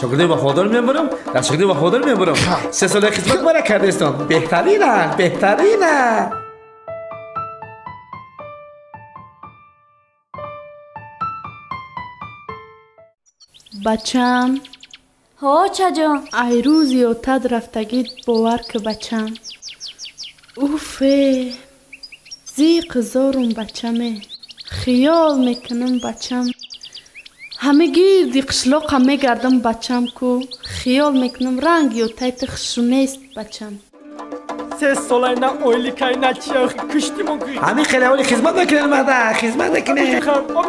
Шогирди вафодор мебарам, дар шогирди вафодор мебарам. 3 сола хизмат мара кардестон. Беҳтаринанд, беҳтаринанд. Бачам. Ҳо, очаҷон. Ай рӯзи отат рафтагӣ, бовар ки, бачам, уфе, зиқ зорум, бачаме. Хиёл мекунам, бачам, ҳама гирди қишлоқа мегардам, бачам ку, хиёл мекунам, ранги отайти хушрӯ нест, бачам. 3 солай на ойликай, на чи, куштимо. Ҳамин хеле ҳоли хизмат мекунем, мада хизмат мекунем.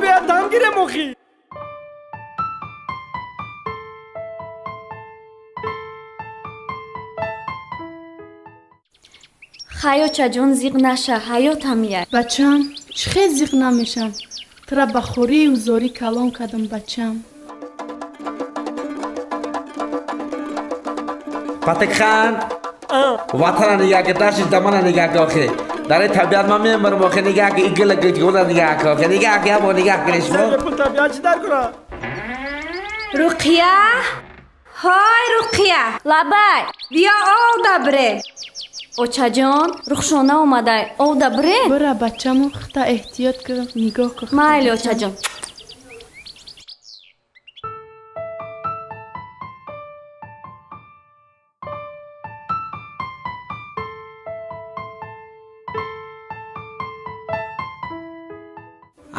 Бия, дам гирем охи. Хай, очаҷон, зиқ наша, ҳаёт ҳамия. Бачам, чӣ хел зиқ намешам? Тура ба хорию зорӣ калон кардам, бачам. Патикхан, ватана нигаҳ ки, дашти дамана нигаҳ ки, охе дар ин табиат ман мемарам, охе нигаҳ ки, игила гула нигаҳ ки, охе нигаҳ ки, ябо нигаҳ кунед шумо. Пул табиат чӣ дар куна? Руқия, ҳой, Руқия! Лабай! Биё, овда бире. Очаҷон, Рухшона омадай, овда бире. Бира, бачаму, хта эҳтиёт кун, нигоҳ кун. Майли, очаҷон.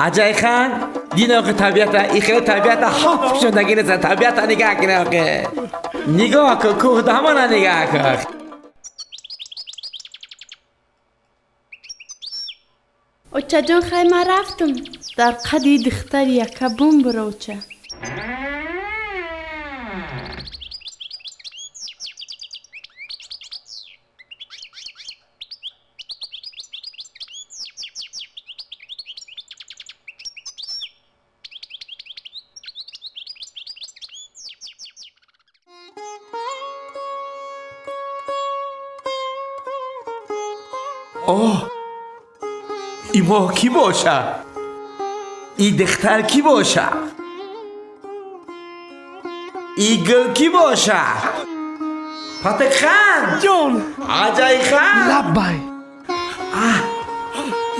Аҷайхан, дин, охе табиата и хеле табиата ҳоф шудаги нест. Табиата нигаҳ кун, охе нигоҳ кун, кӯҳ дамана нигаҳ кун. Очаҷон, хай, ман рафтам. Дар қади духтари яка бум бира, оча. Оҳ, и моҳ кӣ боша? И духтар кӣ боша? И гул кӣ боша? Патикхан! Ҷон. Аҷайхан! Лаббай.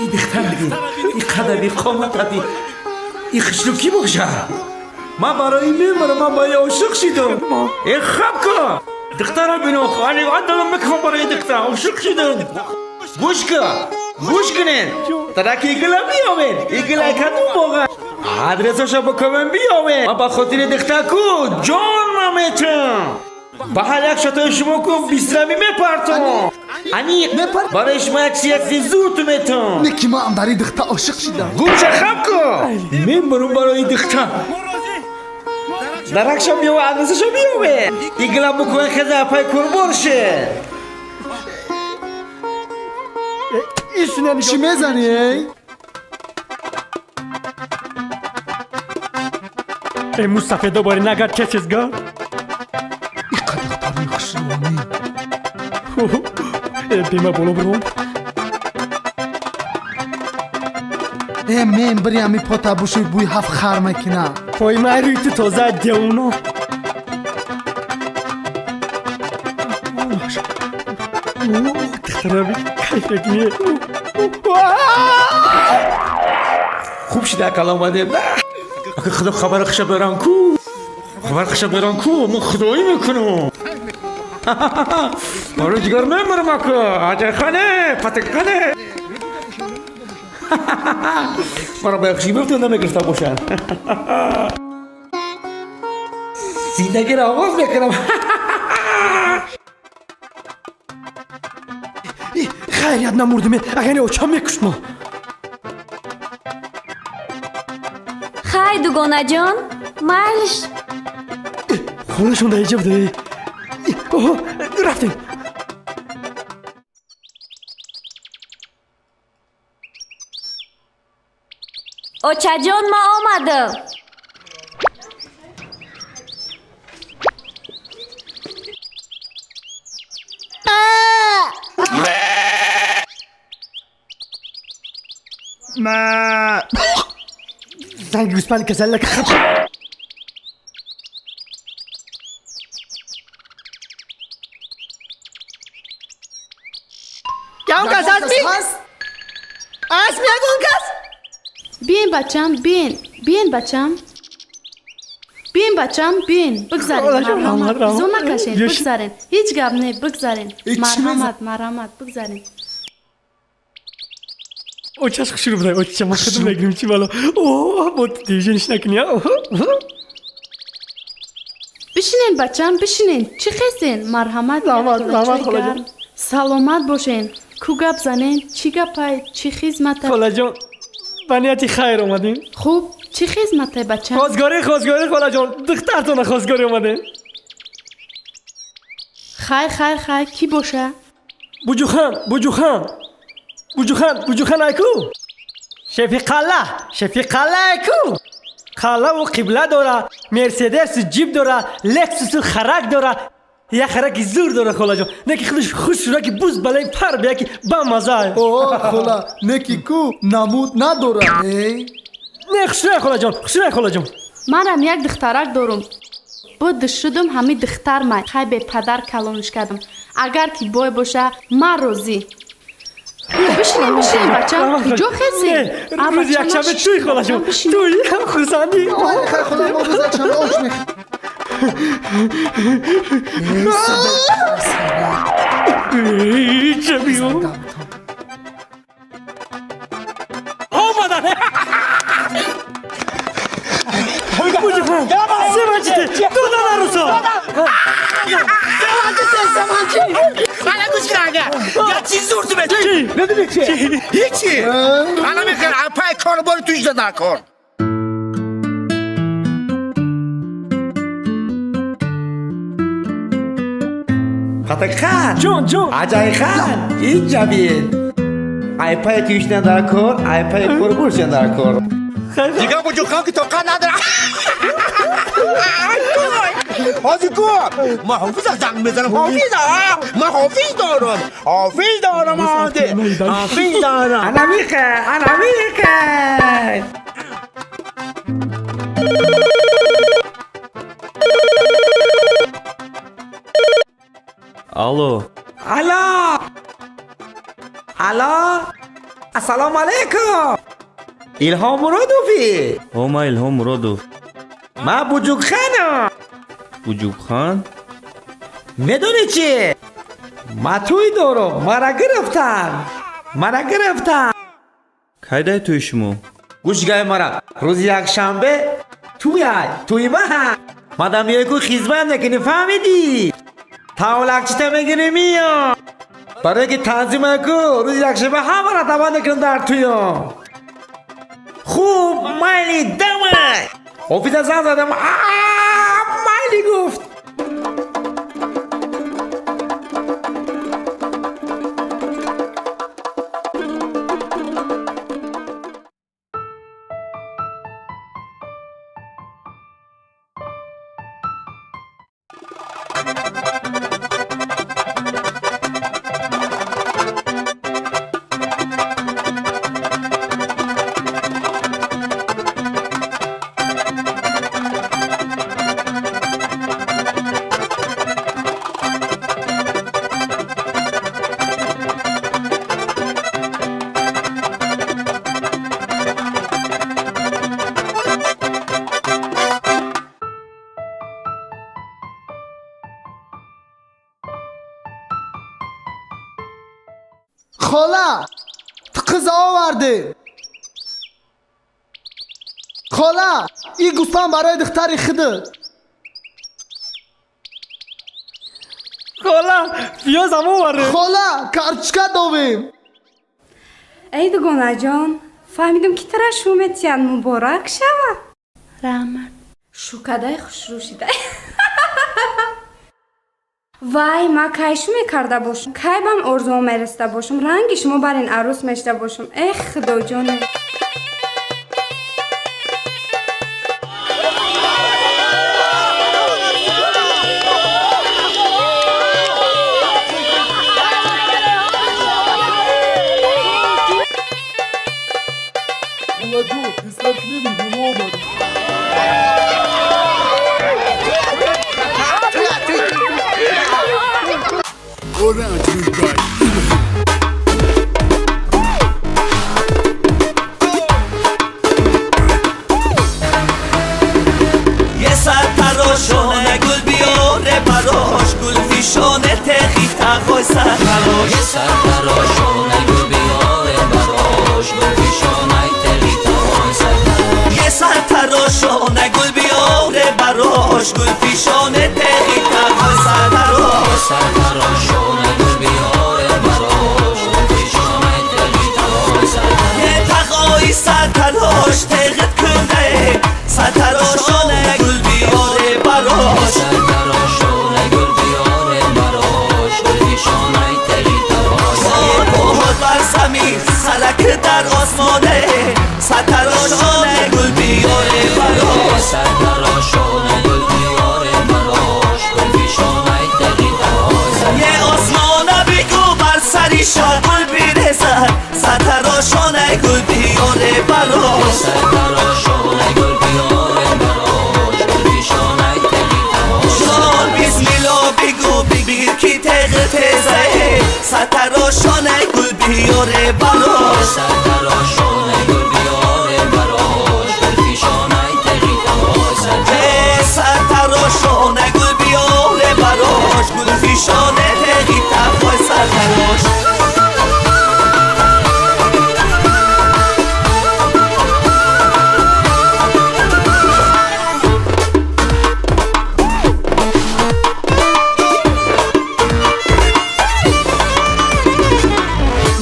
И духтар бибин, и қадаби қоматаби, и хушрӯ кӣ боша? Ман барои мемарам, ман барои ошиқ шидам. Э, хаб кун, духтара бино, адалам мекунам барои духтар, ошиқ шидам. Гӯш кун, гӯш кунед, тараки игила биёвед, игила кадом боға, адресаша бикунем, биёвед. Ман ба хотири духтар ку ҷон наметам, ба ҳар як шатои шумо ку 20 рами мепартом. Ани барои шумо як чияти зуд метам. Не ки ман дари духта ошиқ шидам. Гӯша хаб кун, мемурам барои духтар. Даракша биёве, адресаша биёве, игила бикунед, хеза апай курбор ше. Чӣ мезанӣ, эй? Э, мустафедо бори нагар чечизга. Иқа духтари хушрӯни. Э, бима боло буром. Э, мен бири ами пота бушуй, бӯи ҳафт хар мекуна. Пой май рӯи ту тоза, девона. Духтараби кайфекни. Хуб шида акал омадем. Ака, худо хабари хуша беран ку, хабари хуша беран ку, ман худоӣ мекунам. Барои дигар мемурам, ака Аҷайхане, Патикхане. Маро ба яхшӣ мефтон намегирифта бошанд. Зиндагиро оғоз мекунам. Хайрият намурдиме, агар очам мекушт мо. Хай, дугонаҷон, майлиш. Хонашон дар иҷа буда. Оҳо, рафтем. Очаҷон, ма омадам. Ма занги гӯспанди касаллак хаб. Ягон кас ҳаст ми? Ҳаст ми ягон кас? Биен, бачам, биен, биен, бачам, биен, бачам, биен, бигзарен. Марҳамат, изо накашен, бигзарен, ҳеҷ гап не, бигзарен, марҳамат, марҳамат, бигзарен. Очаш хушрӯ будай, оча, ма худам мегирим, чӣ бало. О, бо телевизионш накунӣ. Бишинен, бачам, бишинен. Чӣ хестен? Марҳамат. Раҳмат, холаҷон. Саломат бошен. Ку гап занен, чӣ гапай, чӣ хизмата? Холаҷон, ба нияти хайр омадем. Хуб, чӣ хизматай, бачам? Хостгорӣ, хостгорӣ, холаҷон, духтартона хостгорӣ омадем. Хайр, хайр, хайр, кӣ боша? Буҷухан, Буҷухан, Буҷухан, Буҷухан айку, шефи қалла, шефи қалла айку, қаллаву қибла дора, мерседесу ҷип дора, лексусу харак дора, як хараки зур дора, холаҷон, неки худаш хушраки буз балаи пар бияки бамаза. О, хола, неки ку намуд надора, не? Не, хушрай, холаҷон, хушрай, холаҷон. Манам як духтарак дорум, буд шудум, ҳами духтар май, хай, бепадар калониш кардам. Агар ки бой боша, ман розӣ. Бишинем, бишинем, бачам, куҷо хезем? Рӯзи якшанбе туй, холаҷон, туй, хурсандӣ. Хай, хола, мо рӯзи якшанбе ош мехӯрем. Чабиё омадан. Семанчите, додан арӯсо. حالا گوش کن، یا چیز زور تو بده، میدونی چی؟ هیچی. حالا میخوای پای کار بار توش در کار. خان. Ҷон, ҷон. Аҷай хан, инҷа биед. Айпай туишна дар кор, айпай кор буршна дар кор. Дига буҷухан ки тоқат надора. ҳозир ку ман ҳофиза занг мезанам, ҳофиза, ман ҳофиз дорам, ҳофиз дорам, оде ҳофиз дорам. Ана миха, ана миха. Алло. Алло, алло, ассалому алайкум, Илҳом Муродови? О, ман Илҳом Муродов. Ман Буҷукханам. Буҷукхан? Медонӣ чӣ, ман тӯй дорам, мара гирифтан, мара гирифтан. Кайдай тӯи шумо? Гӯш гай мара, рӯзи якшанбе тӯяй, тӯи ман. Мадам меои ку, хизмат мекунӣ, фаҳмидӣ? Тавлакчита мегирӣ, миё, барое ки танзима ку, рӯзи якшанбе ҳамаро даъват мекунам дар тӯём. Хуб, майли, давай. Ҳофиза занг задам, майли гуфт. Хола, қиз овардем. Хола, ин гӯспанд барои духтари худат. Хола, пиёзам овард. Хола, картошка довем. Эй, дугонаҷон, фаҳмидам, ки тара шу метиҳанд, муборак шава. Раҳмат. Шукадай хушрӯ шидай. Вай, ма кай шу мекарда бошам, кай бам орзуо мерасида бошам, ранги шумо бар ин арӯс мешида бошам. Эх, худоҷоне. Холаҷон, писар меҳмон омад. Orange. براش گل فیشانه تخی تقای سرتراش سرتراشانه گل بیاره براش گل فیشانه تقی تقای سرتراش یه سرتراشانه گل بیاره براش گل فیشانه تخی تقای سرتراش سرتراشانه گل بیاره براش گل فیشانه تقی تقای سرتراش یه تقای سرتراش تقت کنه سرتراشانه گل بیاره براش سرتراشانه گل بیاره براش گل فیشانه تقی تقای سرتراش باد بر زمین سرک در آسمانه سرتراشانه گل بیاره براش سرتراشانه گل بیاره براش گل فیشانه تقی تقای سرتراش یه آسمانه بگو بر سری شد گل بیرزد سرتراشانه گل بیاره براش سرتراشانه گل بیاره براش گل فیشانه تقی تقای جان بسم الله بگو بگیر کی تق تزه سرتراشانه گل بیاره براش سرتراشانه گل بیاره براش گل فیشانه تقی تقای سرتراش سرتراشانه گل بیاره براش گل فیشانه تقی تقای سرتراش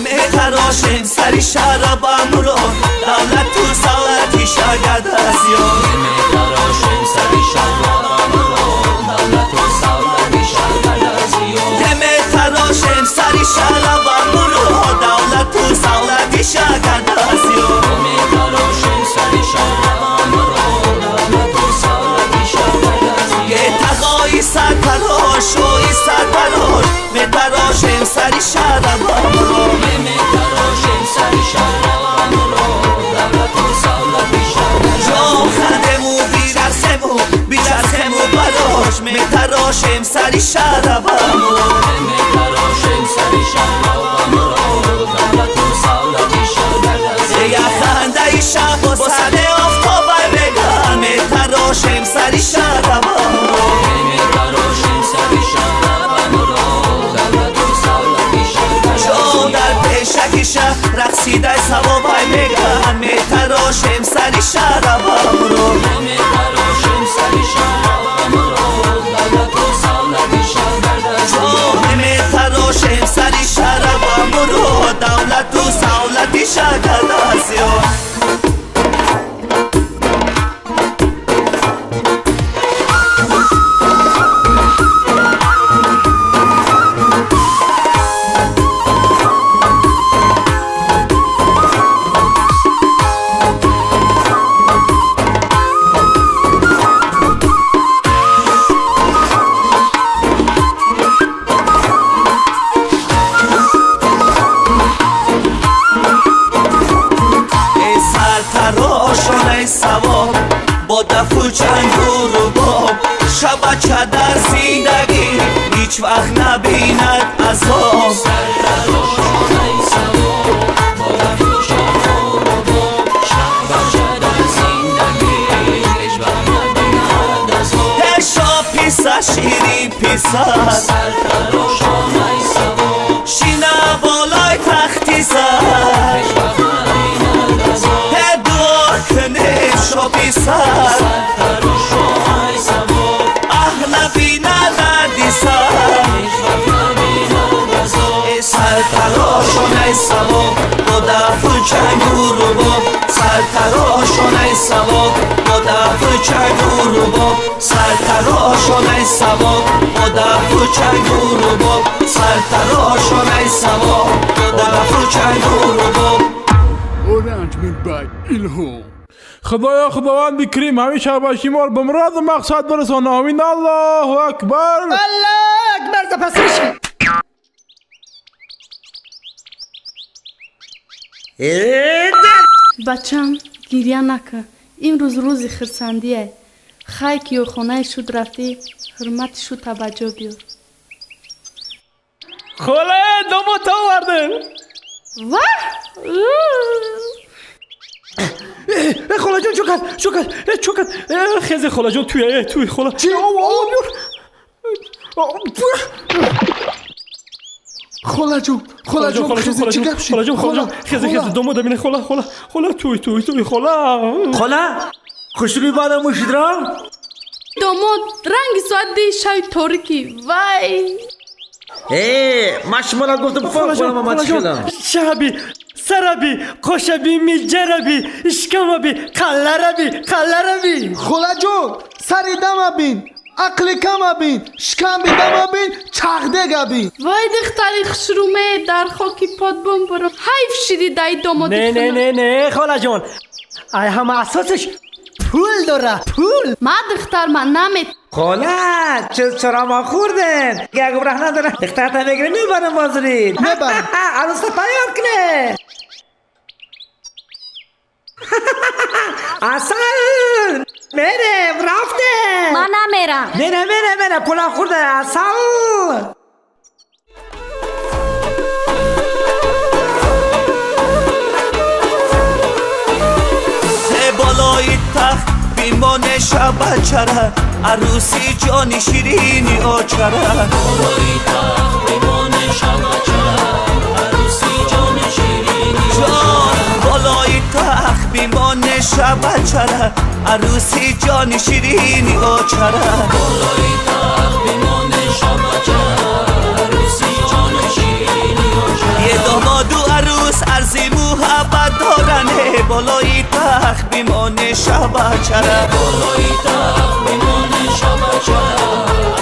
میتراشیم سری شرابم رو دولت تو سولتی شاگرد از یار میتراشیم سری شرابم رو دولت و سولتی شاگرد از یار میتراشیم سری شرابم رو دولت تو سولتی شاگرد از یار میتراشیم سری شرابم رو دولت و سولتی شاگرد از یار یه تقای سرتراش و ای سرتراش میتراشیم سری شرابم رو میتراشیم سری شرابم رو دولت و سولتی شاگرد از جا یار خندمو بیرسمو بیچرخمو براش میتراشیم سری شرابم رو میتراشیم سری شرابم رو دولت و سولتی شاگرد از یار یه خنده شب با سر آفتاب بگن میتراشیم سری شرابم رو میتراشیم سری شرابم رو دولت و سولتی شاگرد از جا یار در پیشکی شب رقصیده ثوابای میگن میتراشیم سری شرابم رو میتراشیم سری شرابم رو دولت و سولتی شاگرد از یار میتراشیم سری شرابم رو دولت و سولتی شاگرد از یار ای سرتراشانه ثواب با دف و چنگ و رباب شبچه در زندگی هیچ وقت نبیند عذاب سرتراشانه ثواب با دف و چنگ و رباب شب در زندگی هیچ وقت نبیند عذاب ای شا پیسا شیرین پیسا سرتراشانه ثواب شینه بالای تختی سر هیچ وقت نبیند عذاب ای دعا کنیم شا پیسا سرتراشانه ثواب اهل بینه دردی سر هیچ وقت نبیند عذاب ای سرتراشانه ثواب با دف و چنگ و رباب سرتراشانه ثواب با دف و چنگ و رباب سرتراشانه ثواب با دف و چنگ و رباب سرتراشانه ثواب با دف و چنگ و رباب اورنج من بای الهام خدایا خداوند کریم همیشه شرباشی مار به مراد و مقصد برسان آمین الله اکبر الله اکبر زپسش бачам гирья накун имрӯз рӯзи хирсандие хай ки ёрхонаи шуд рафтӣ ҳурмати шудта ба ҷо биёр хола домота овардем ваҳ холаҷон чӯ кард чӯ кард чӯ кард хезе холаҷон туя туй хола Чӣ? Ов, ов, биёр. Холаҷон, холаҷон, хези чӣ гап шид? Холаҷон, холаҷон, хези, хези, домод амина, хола, хола, хола, туй, туй, туй, хола. Хола, хушрӯи баъдам мушидро? Домод, ранги соат ди шаби торикӣ, вай. Э, ман шуморо гуфтам, холаҷон, холаҷон, шаби, сараби, қошаби, миҷараби, ишкамаби, қаллараби, қаллараби. Холаҷон, сари дама бин, ақли кама бин, шикамби дама бин, чағдега бин. Вай, духтари хушрӯме, дар хоки пот бумбурам. Ҳайф шиди дай домоди. Не, не, не, не, холаҷон, ай ҳама асосаш пул дора, пул. Ма духтар, ман намет. Хола, чаро ма хӯрдем? Як раҳ надора. Духтарта мегирем, мебарам бозорид. Мебарам. Арӯста тайёр кунед. Асал! Мерем, рафтем. Ман намерам. Мерем, мерем, мерем, пула хӯрда, асал. Болои тахт бимоне шабачара, арӯси ҷони ширини очара. Болои тахт бимоне шабачара, арӯси ҷони ширини ҷон. Болои тахт бимоне шабачара, арӯси ҷони ширини очара. Болои тахт бимоне шабачара, арӯси ҷони ширини очара. Е домоду арӯс арзи муҳаббат доране, болои тахт бимоне шабачара. Болои тахт бимоне шабачара,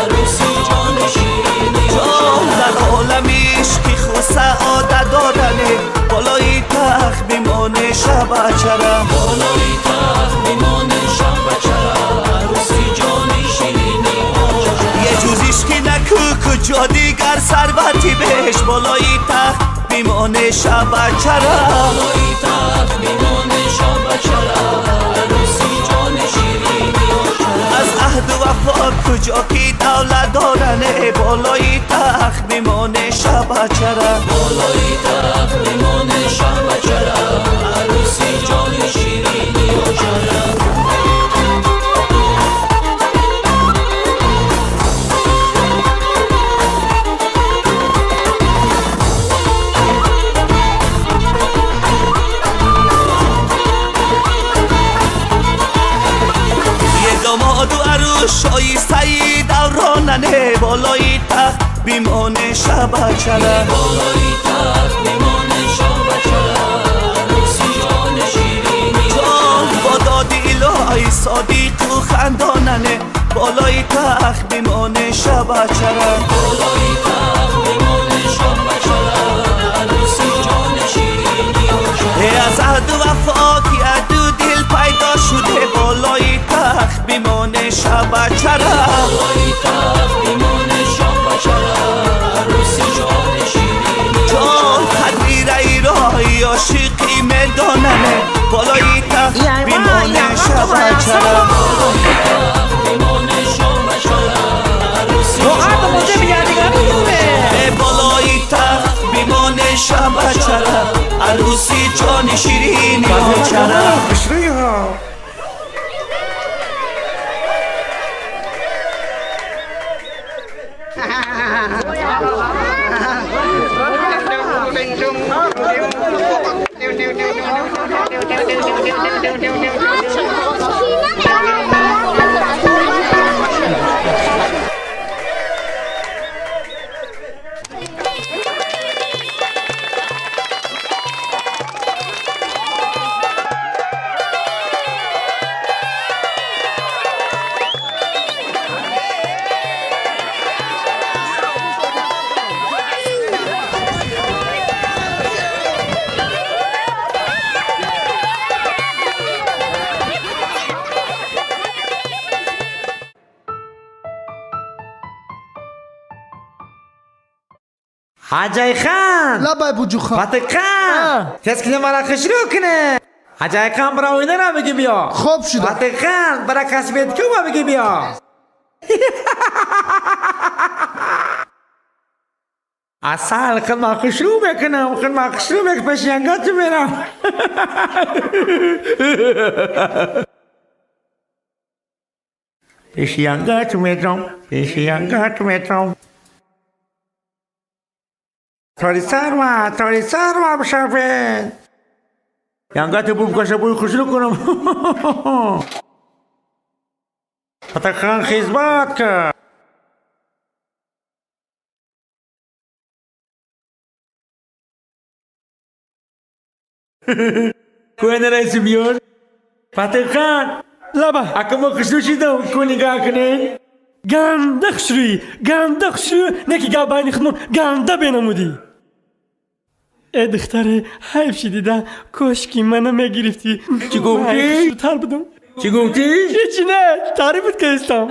арӯси ҷони ширини ҷон. Дар олами ишқи худ саодат доране, болои тахт бимоне шабачара. Болои тахт бимоне шабачара, арӯси ҷони ширини очара. Е ҷуз ишқи наку куҷо дигар сарвати беш, болои тахт бимоне шабачара. Болои тахт бимоне шабачара, арӯси ҷони ширини очара. Аз аҳду вафо куҷо ки давлат доране, болои тахт бимоне шабачара. Болои тахт бимоне шабачара, арӯси ҷони ширини очара. Домоду арӯс шоистаи давронане, болои тахт бимоне шабачара. Болои тахт бимоне шабачара, арӯси ҷони ширини ҷон. Бо доди илоҳи содиқу хандонане, болои тахт бимоне шабачара. Болои тахт бимоне шабачара, арӯси ҷони ширини очара. Аз аҳду вафо ки аду дил пайдо шуде, болои тахт бимоне шабачара. Болои тахт бимоне шабачара, арӯси ҷони ширини ҷон. Қадри раирои ошиқӣ медонане, болои тахт бимоне шабачара. Болои тахт бимоне шабачара, арӯси ҷони ширини очара. Болои тахт бимоне шабачара, арӯси ҷони ширини очара. Ҳаҷайхан! Лабай, Буҷухан. Фатихан! Тез кине мара хушрӯ куне! Ҳаҷайхан, бара оинара бигӣ биё. Хоб шуда. Фатихан, бара косметикума бигӣ биё. Асал, хидма хушрӯ мекунам, хидма хушрӯ мекунам, пеши янгату мерам. Пеши янгат метром, пеши янгат метром. Тори сарма, тори сарма бшавен. Янгат бубкаша буй хушру кунам. Фатахан хизмат ка. Куена раиси биёр? Фатихан! Лаба! Ака мо хушрӯ шидам, ку нигаҳ кунед. Ганда хушрӯӣ, ганда хушрӯ, не ки гап байни худмон ганда бенамудӣ. Э духтаре, ҳайф шидида, кошки мана мегирифтӣ. Чӣ гуфтӣ? Хушрӯтар будам. Чӣ гуфтӣ? Ҳечи не, таърифат кардистам.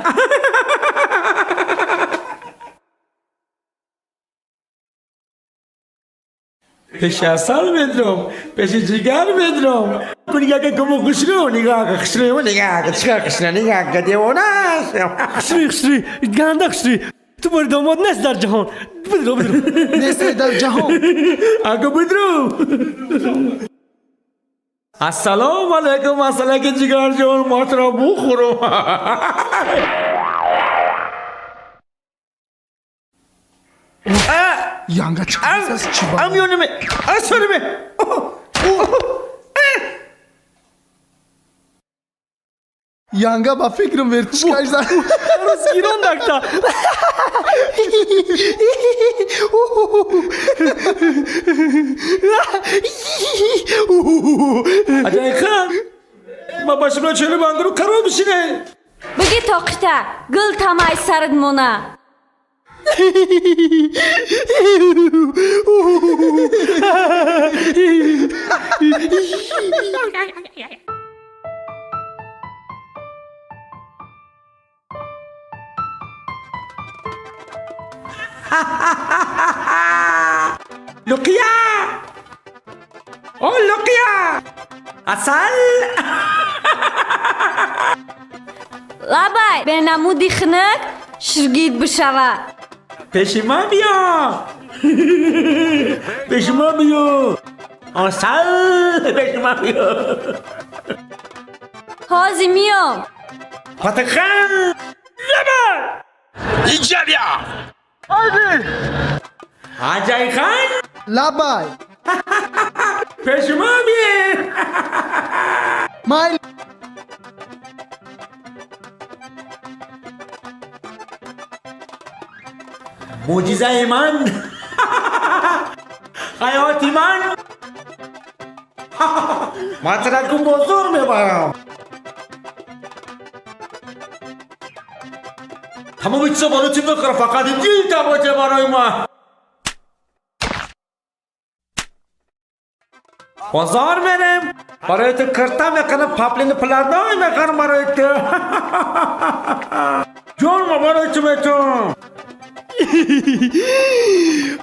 Пеши асал медром, пеши ҷигар медром. Нигоҳ кун кому хушрӯ, нигоҳ кун хушрӯ, нигоҳ кун чӣ хушрӯ, нигоҳ кун девона аст. Хушрӯй, хушрӯй, ганда хушрӯй. Ту бори домод нест дар ҷаҳон. Бидро, бидро. Нест дар ҷаҳон. Ака бидро. Ассалому алайкум, асалаки ҷигарҷон, мо туро бухӯрам. Янга чӣ чӣ ба? Амёнаме, асараме. Янга ба фикрам вертишкаш зад. Рӯз гирон дакта. Аҷайхан, ма ба шумо чӯли бангуру қарор бишине. Биги тоқита, гул тамай сард мона. Луқия! О, Луқия! Асал! Лабай, бенамуди хунук ширгид бишава. Пеши ман биё! Пеши ман биё! Асал! Пеши ман биё! Ҳозир миём. Фатихан! Лаба! Инҷа биё! Аҷайхан! Лабай! Пеши ман биё! Май мӯъҷизаи ман, ҳаёти ман. Ман тура кун бозор мебарам. Тамоми чизо барои ту мехӯрам, фақат дилта боша барои ман. Бозор мерем, барои ту кирта мехарам, паплини пилардой мехарам барои ту. Ҷон, ма барои ту метавонам.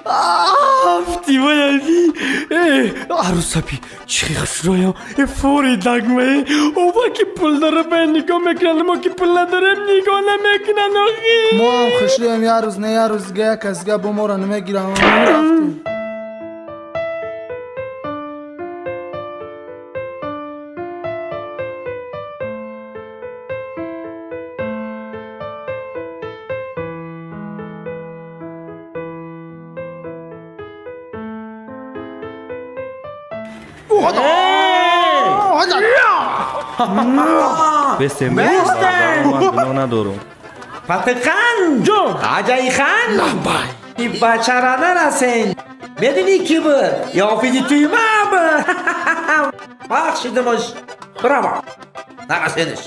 Афти ваяви! Арӯсапи, чӣ хушрӯям! Э фори дагмае! Ова ки пул дора ба нигоҳ мекунанд, мо ки пул надорем нигоҳ намекунанд охи! Мо ҳам хушрӯем, як рӯз не як рӯз дига як кас дига бо моро намегиранд. Рафтем. Бестем, бестем, ман гуноҳ надорам. Фатихан! Ҷон! Аҷайхан! Лабай! Бачара нарасен! Медонӣ ки буд? Ё ҳофизи тӯи ман буд! Бахшидимаш! Браво! Нарасениш!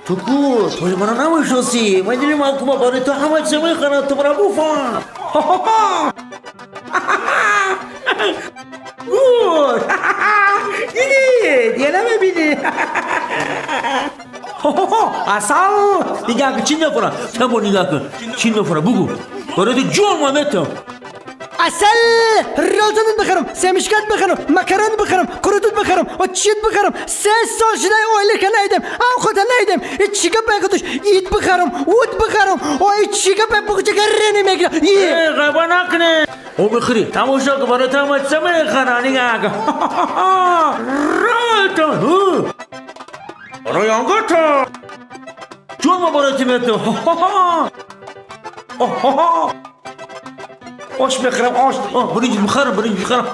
تو کو تو منو نمیشناسی. من دیدم من برای تو همه چیز میخرم، تو مرا بفهم. گوش دیدی دیگه نمیبینی. اصلا نگاه کن چی میخورم، تو نگاه کن چی میخورم، بگو برای تو جون من میتم. اصل رازدت بخرم، سمشکت بخرم، مکران بخرم، قروتت بخرم و چیت بخرم. 3 سال شده اویل که نیدم، او خود نیدم. چی گپ خودش اید بخرم، اوت بخرم و چی گپ بخوچه که رنی میگیره. ای غبا نکنه. او بخری تماشا که برای تو همه چه میخرم. نگاه کن رالتون برای آنگتا جون ما برای تو میتم. آش بخرم، آش برنج بخرم، برنج بخرم.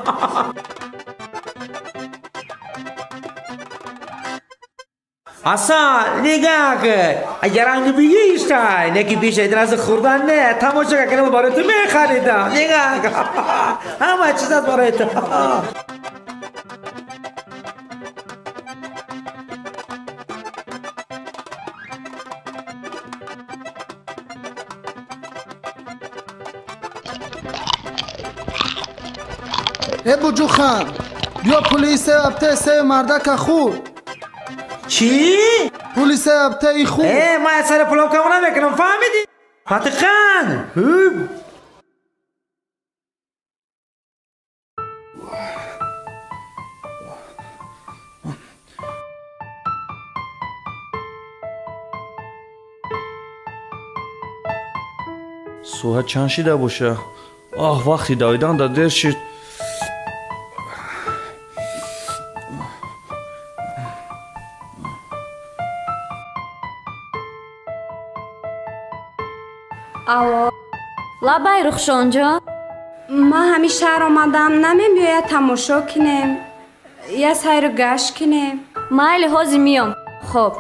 اصلا نگاه کن اگر رنگ بگیشتای نکی بیش از خوردن نه، تماشا کنم برای تو میخریدم. نگاه کن همه چیز از برای تو. ای بوجوخان بیا پولی 3 هفته 3 مردک خور. چی؟ پولی 3 هفته ای خور. ای من سر پولم کم نمیکنم، فهمیدی؟ فاتخان соат чанд шида боша? Оҳ, вақти давидан дар дер шид. Алло, лабай Рухшонҷон. Ман ҳамин шаҳр омадам, намебиёяд тамошо кинем, я сайру гашт кинем. Майли, ҳозир миём. Хоб.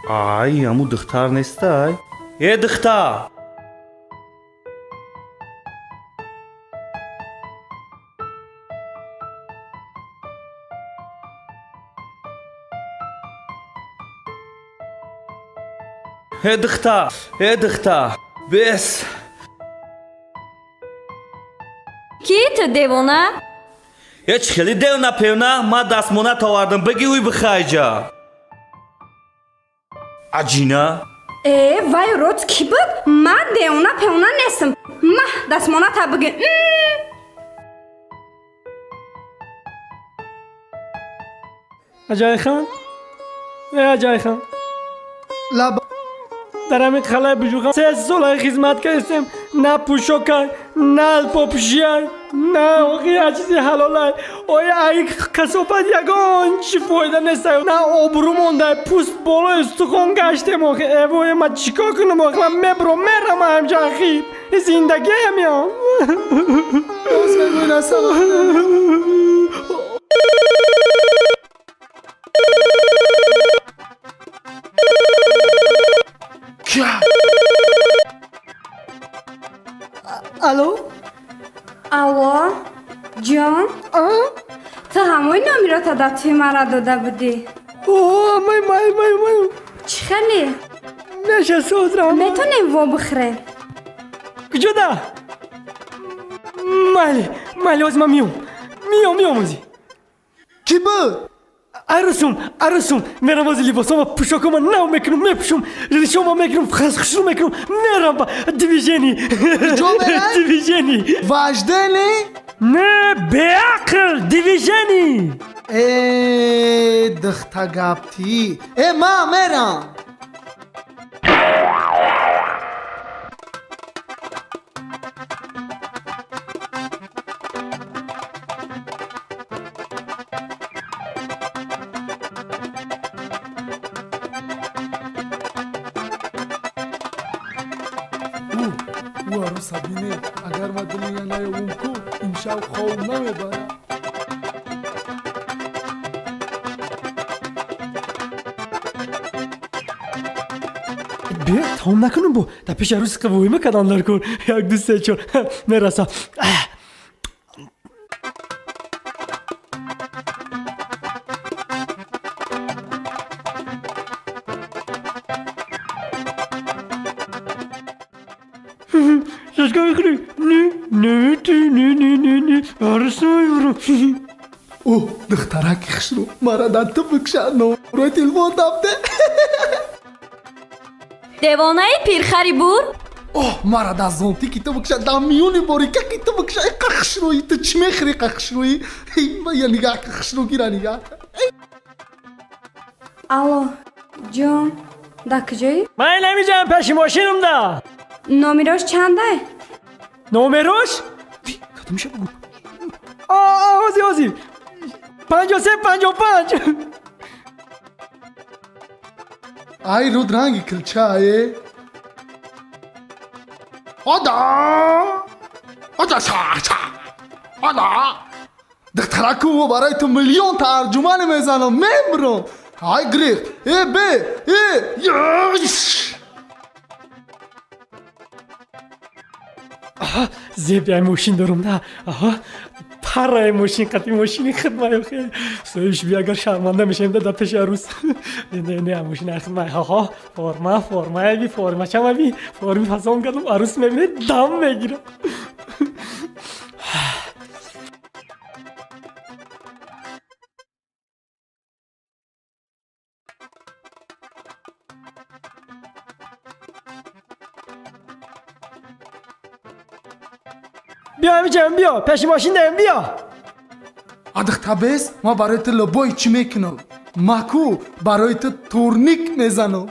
Ай, аму духтар нестай? Э, духтар! Э, духтар! Э, духтар! Бес! Ки ту девона? Э, чӣ хеле девона певна? Ман дастмонат овардам, бигӣ уй бихайҷа. Аҷина? Э, вай род кӣ буд? Ман девона певна нестам. Маҳ дастмоната бигӣ. Аҷайхан? Э, Аҷайхан. Лаб дар ҳамин қалаи Буҷухан 3 сол хизмат кардем, на пӯшокай, на алпопӯшиай, на охи як чизи ҳалолай. Оя ай касофат ягон чӣ фоида нестай, на обрӯ мондай, пӯст болои устухон гаштем. Охи э вой, ман чӣ кор кунам? Охи ман мебурам, мерам ҳамҷа, ахи зиндагиам ё. Боз мегӯй насала. Алло? Алло, ҷон? Ту ҳамои номерота дар тӯи мара дода будӣ? О, май, май, май, май. Чӣ хеле? Наша созрам. Метонем во бихӯрем? Куҷода? Майли, майли, ҳозир ман миём. Миём, миём ҳозир. Кӣ буд? Арусум, арусум, мерам ҳозир либосома, пӯшокома нав мекунам, мепӯшам, ришома мекунам, хушрӯ мекунам, мерам ба движени. Куҷо мерай? Движени. Вождени? Не, беақл, движени. Э, духта гаптӣ. Э, ман мерам. Аруса бине, агар ма дили я наёвум ку, имшаб хоб намебарам. Бе, тамом накунам бо. Дар пеши арӯси қавоима кадан дар кор. 1, 2, 3, 4. Мерасам. Шашка мехӯрӣ? Не, не, ту, не, не, не, не. Арӯс намебарам. О, духтараки хушрӯ, мара дар ту бикша, номрои телефон дафте. Девонаи пирхари бур? О, мара дар зонтики ту бикша, дар миёни борикаки ту бикша, иқа хушрӯӣ, ту чӣ мехӯрӣ иқа хушрӯӣ? Я нигаҳ ка хушрӯ гира нигаҳ. Алло, ҷон, дар куҷоӣ? Ман намиҷам, пеши мошинам да. Номерош чандай? Номерош? Кадомиша бугу? Ози, ози. 53, 55. Ай, руд ранги килчае. Ода! Ода ша ша! Ода! Духтараку, барои ту миллион тарҷумани мезанам, мемирам. Ай грих! Э, б, э, ёш! Аҳа, зеб яй мошин дорум да. Аҳа, параи мошин қати мошини хидмай хел. Соҳибш би агар шарманда мешавем да дар пеши арӯс. Не, не, не, мошин хидмай. Ҳаҳо, форма, формая би, форма чама би, форми фасон кардам, арӯс мебинед, дам мегирам. Биё ҳамиҷам, биё, пеши мошин даем, биё. А духта бес, ман барои ту лобой чӣ мекунам? Маку барои ту турник мезанам.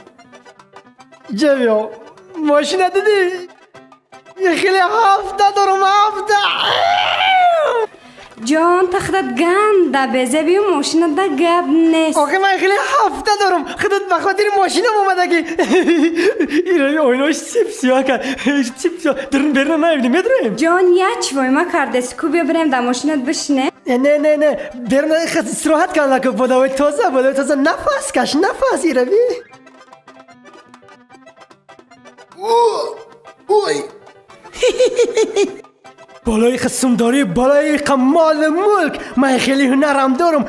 Ҷа биё, мошина дидӣ? Хеле ҳафта дорам, ҳафта. Ҷон, та худат ганда безебию мошина да гап нест. Охи ман хеле ҳафта дорам, худат ба хотири мошинам омадагӣ. Ираи оинош сип сиёҳ кард, сип сиёҳ. Дурун берина наёбинем, медроем? Ҷон, як чивойма кардес, ку биё бирем дар мошинат бишине. Не, не, не, берина истироҳат карда ку, бодавои тоза, бодавои тоза, нафас каш, нафас, ирави. Ой! Болои қисмдорӣ, болои мол мулк, ман хеле ҳунарам дорам.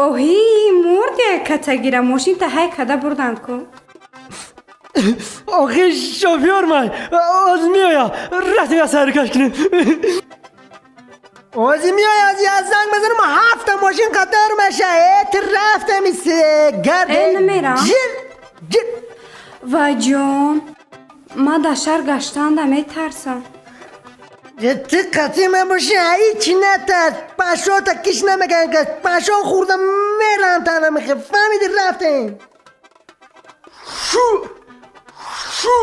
Оҳи, мурде катагира, мошин та ҳай када бурдан ку. Охи шофёр ман, оз меоя, рафтем аз ҳаракат кунем. Ози меоя, ози аз занг мезанам, ҳафта мошин қатор меша. Э, ту рафтем гард. Э, намерам. Ҷир, ҷир. Вай ҷон, ман дар шаҳр гаштанда метарсам. Ту қатъи ман боши, ҳеҷ натарс. Пашота киш намекан кас. Пашо хӯрда мерам тана мехе. Фаҳмиди, рафтем. Шу, шу.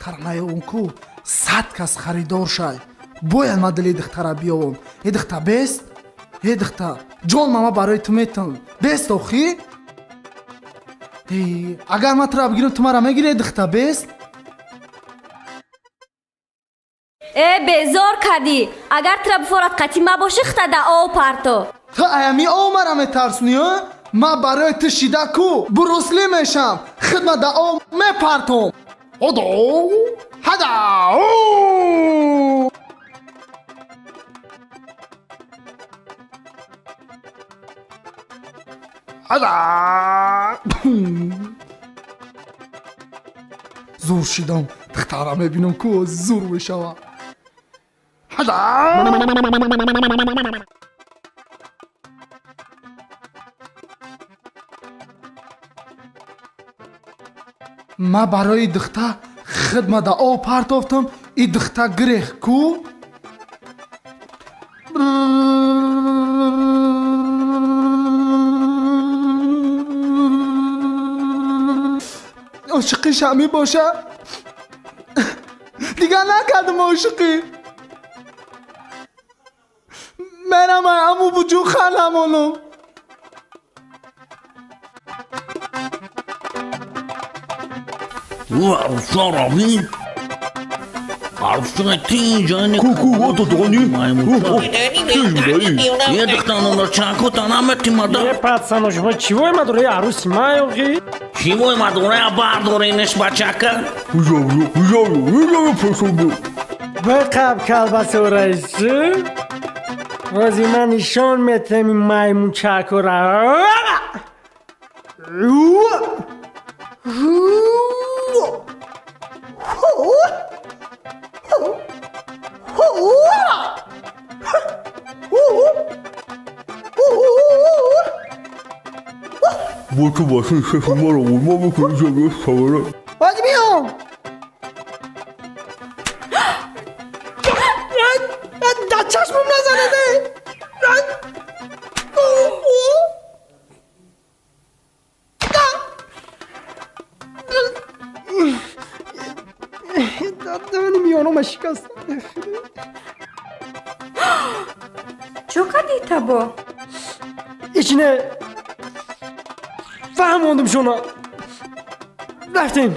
Таранаёвум ку, 100 кас харидор шай. Бояд ман дили духтара биёвам. Э, духта бест? Э, духта, ҷон, мама барои ту метавам. Бест охи? Э, агар ман тура бигирам, ту мара мегирӣ, духта бест? Э, безор кардӣ. Агар тура бифорад қатӣ мабошӣ, хита да ов парто. Ту аями ов мара метарсунӣ, ё? Ман барои ту шида ку Брусли мешам, хидма да ов мепартом. Одо ҳада. Ҳада. Зур шидам, духтара мебинам ку зур мешава. Ҳада. Ма барои духта хидма да ов партофтам, и духта гирех ку. Ошиқи шамӣ боша? Дигар накардам ошиқӣ. Мерам аму буҷу ханамонам. Пацану, шумо чивой мадораи арӯси ман ёғӣ? Чивой мадорая бардоренеш бачака? Биқаб калбасораишу. Бози ман нишон метем ин маймунчакора. Бози биём. Дар чашмам назанаде. Дадани миёнама шикаст. Чо кардӣ табо? Ичине фаҳмондум шуно. Рафтем.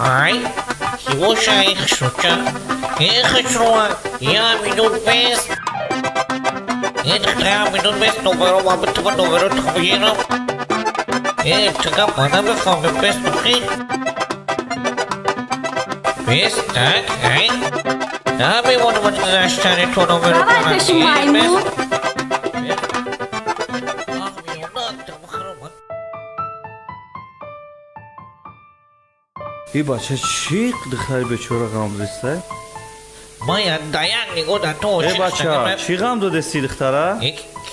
Ай, кивоша их шуча. Их шруа, я минут без. Я минут без, доверу, а битва доверу тхуера. Тага пана бе фаме без тухи. Без так, ай. Да ми воду вот заштари то доверу. Давай пеши маймун. И бача чӣ духтари бечора ғам додеста? Мая даяк нигоҳ да то Э бача, чӣ ғам додести духтара?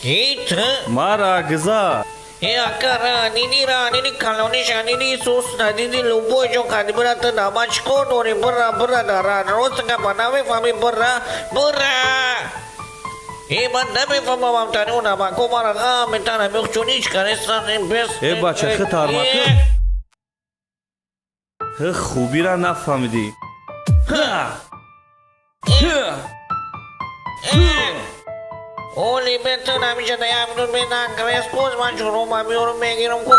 Ки ту? Мара гиза. Э акара, нинира, нини калониша, нини сус надиди любой ҷо кади бира ту дама чӣ кор дорӣ? Бира, бира дара, рост гапа намефаҳмӣ, бира, бира. Э ман намефаҳмам амтани он амако мара ғам метана мехчун ҳеч карестан бес. Э бача, хи тармака. Хубира нафаҳмидӣ. Оли бетон ҳамиша да як минут менангрес куз ман чурума меорум мегирам ку.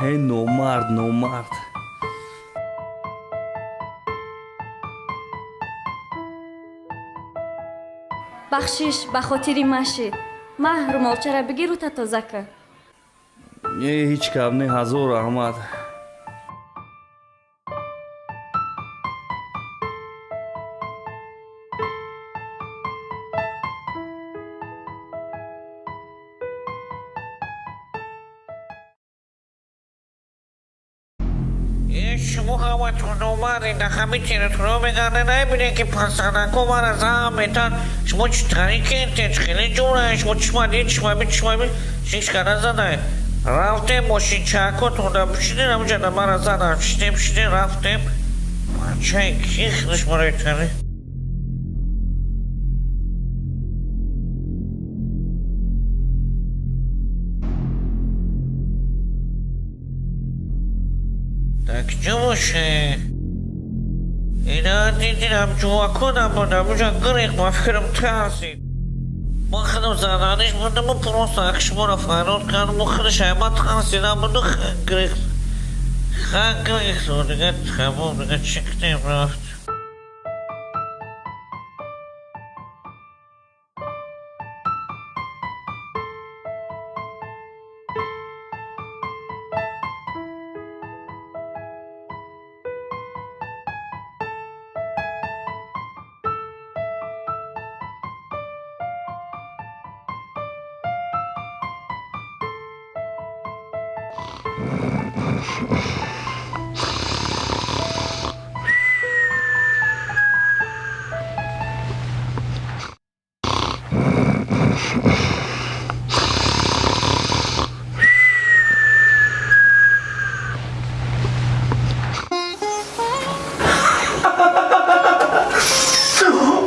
Эй номард, номард. Бахшиш, ба хотири машид. Маҳ румолчара бигиру та тоза кар. Э, ҳеҷ гап не, ҳазор раҳмат. Шумо ҳаматон омадед, дар ҳамин территория мегардед, намебинед ки пасанако мара зам метан. Шумо чӣ тариқентед, хеле ҷура, шумо чишма дид, чишма би, чишма би, ҳеч кара задай. Рафтем мошинчаакотон да бишинед, ҳамунҷа да мара задан. Шидем, шидем, рафтем. Бачаи ки худаш маро тари. Так куҷо боше? Ина дидинам ҷувако набуд, ҳамунҷа гирехт, ба фикрам тарсид. Ман худам заданиш будаму просто ак шуморо фарёд кардаму худаш ама тарсида буду гирехт. Ха гирехт, дига тамом, дига чӣ кунем, рафт.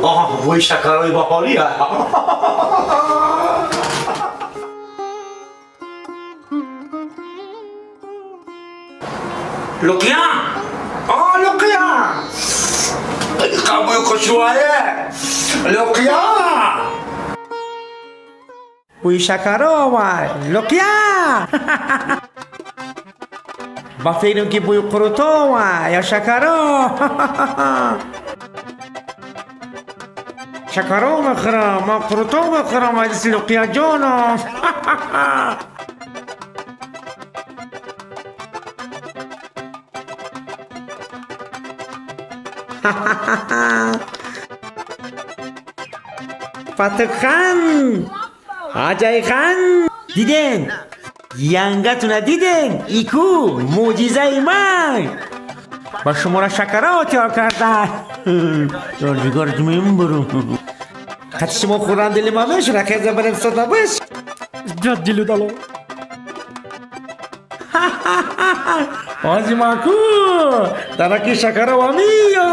آه بوی شکرهای بهاری. لقیا، آه لقیا، قبوی خوشوایه لقیا، بوی شکر آمد لقیا. با فکرم که بوی قروتا آمد یا شکرا. شکرا میخورم، من قروتا میخورم عزیز لقیا جانم. فتح خان، آجای خان، دیدن ینگتون دیدن ایکو معجزه من با شما را شکرا تیار کرده. جگر برو خط شما خوردن دل ما میشه رکز برم صدا بش جد دلو دلو. آجی ماکو درکی شکرا وامیو.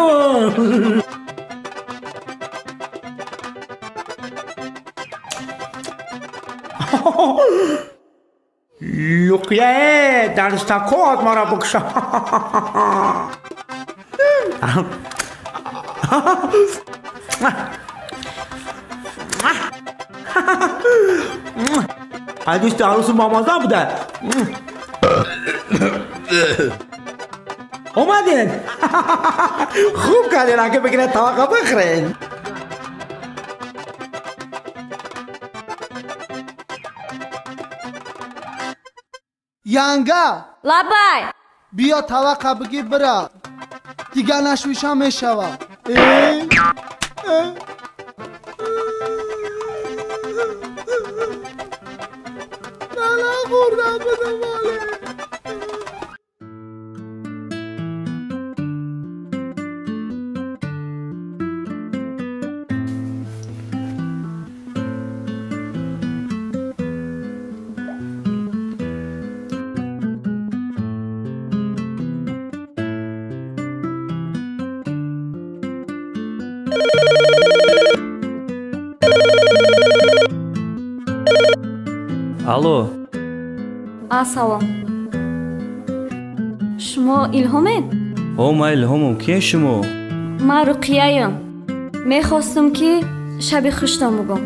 لقیه در استکات مرا بکشه. دوست عروس مامازا بوده اومدین. خوب کردین اگه بگیره طاقه بخرین. ینگه لبای بیا توقع بگیر برا دیگه نشویش هم میشود. بلا خوردم بده ماله. Алло. Ассалом. Шумо Илҳомед? О, ман Илҳомам. Кие шумо? Ман Руқияям. Мехостам ки шаби хуштон бугум.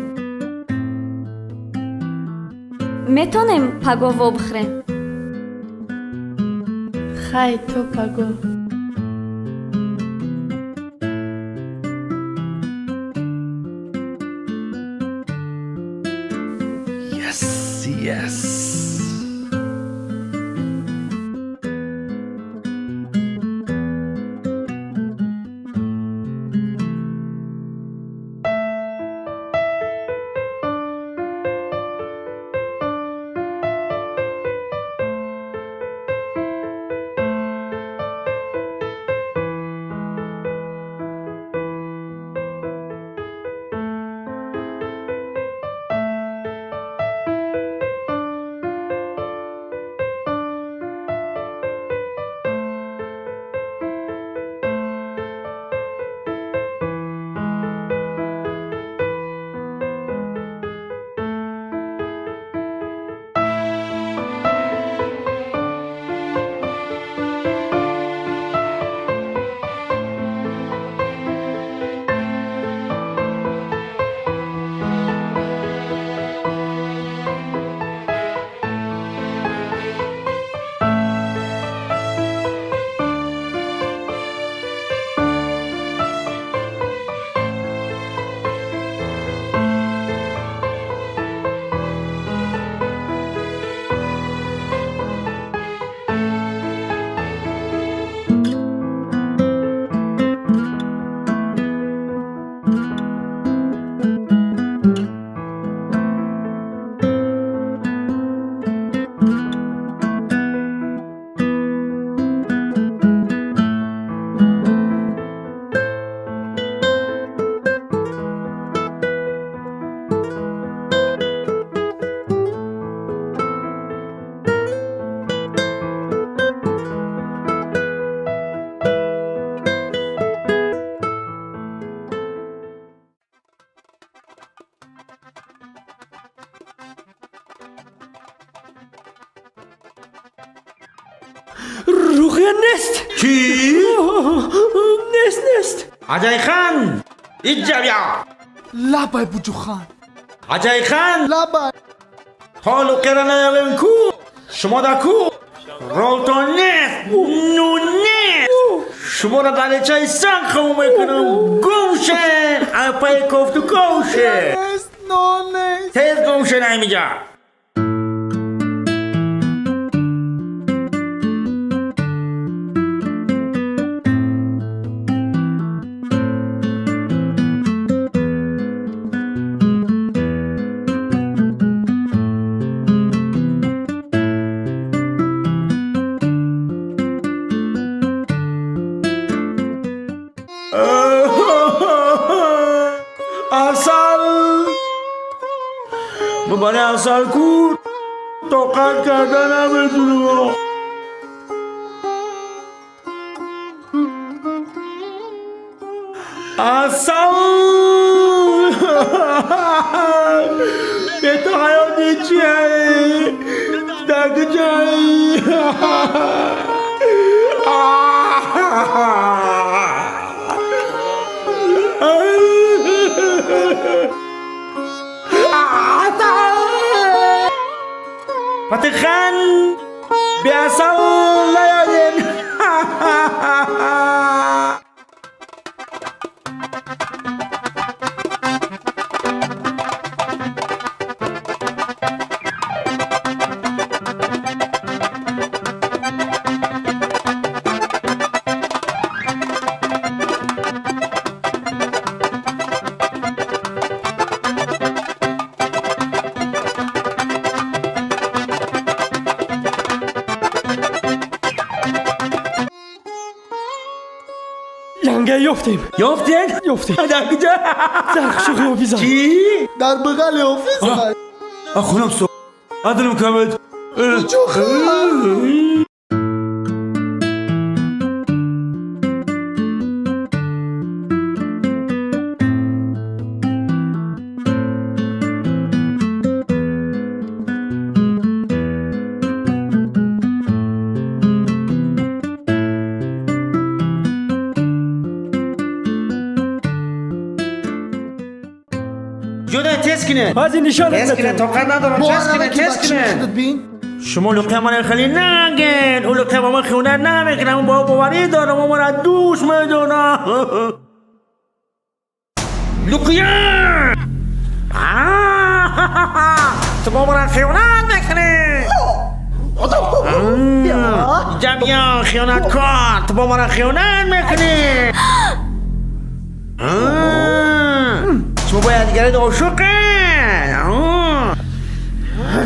Метонем пагоҳ вобихӯрем? Хай то пагоҳ. Yes, yes. Руқия нест. Чӣ? Нест, нест. Аҷайхан, иҷа бия. Лабай, Буҷухан. Аҷайхан. Лабай. То Луқияро наёбем ку, шумо дар ку ролтон нест, ну нест. Шуморо даречаи санг хавм мекунам. Гум шен, апаи кофту ковше. Нест, нон нест. Тез гум шен ҳамиҷа. برای اصل کو طاقت کردن نمیتونم. اصل به تو حیاتی چیه؟ در کجایی؟ Fatih-хан biasa layanin. Ёфтем. Ёфтем? Ёфтем. Дар куҷо? Дар қушоқи ҳофиза. Чӣ? Дар бағали ҳофиза. Хунам со. Адилам камед. Буҷухан. Баъзе нишон Тез кине, тоқат надорам. Тез кине, тез кине. Шумо луқия мана хеле нагин. Ӯ луқия ба ман хиёнат намекунад. Ман ба ӯ боварӣ дорам. Ӯ мара дӯст медорад. Луқия! Ту бо мара хиёнат мекунӣ. Ҷамъия хиёнаткор. Ту бо мара хиёнат мекунӣ. Шумо бояд дигаред ошиқед.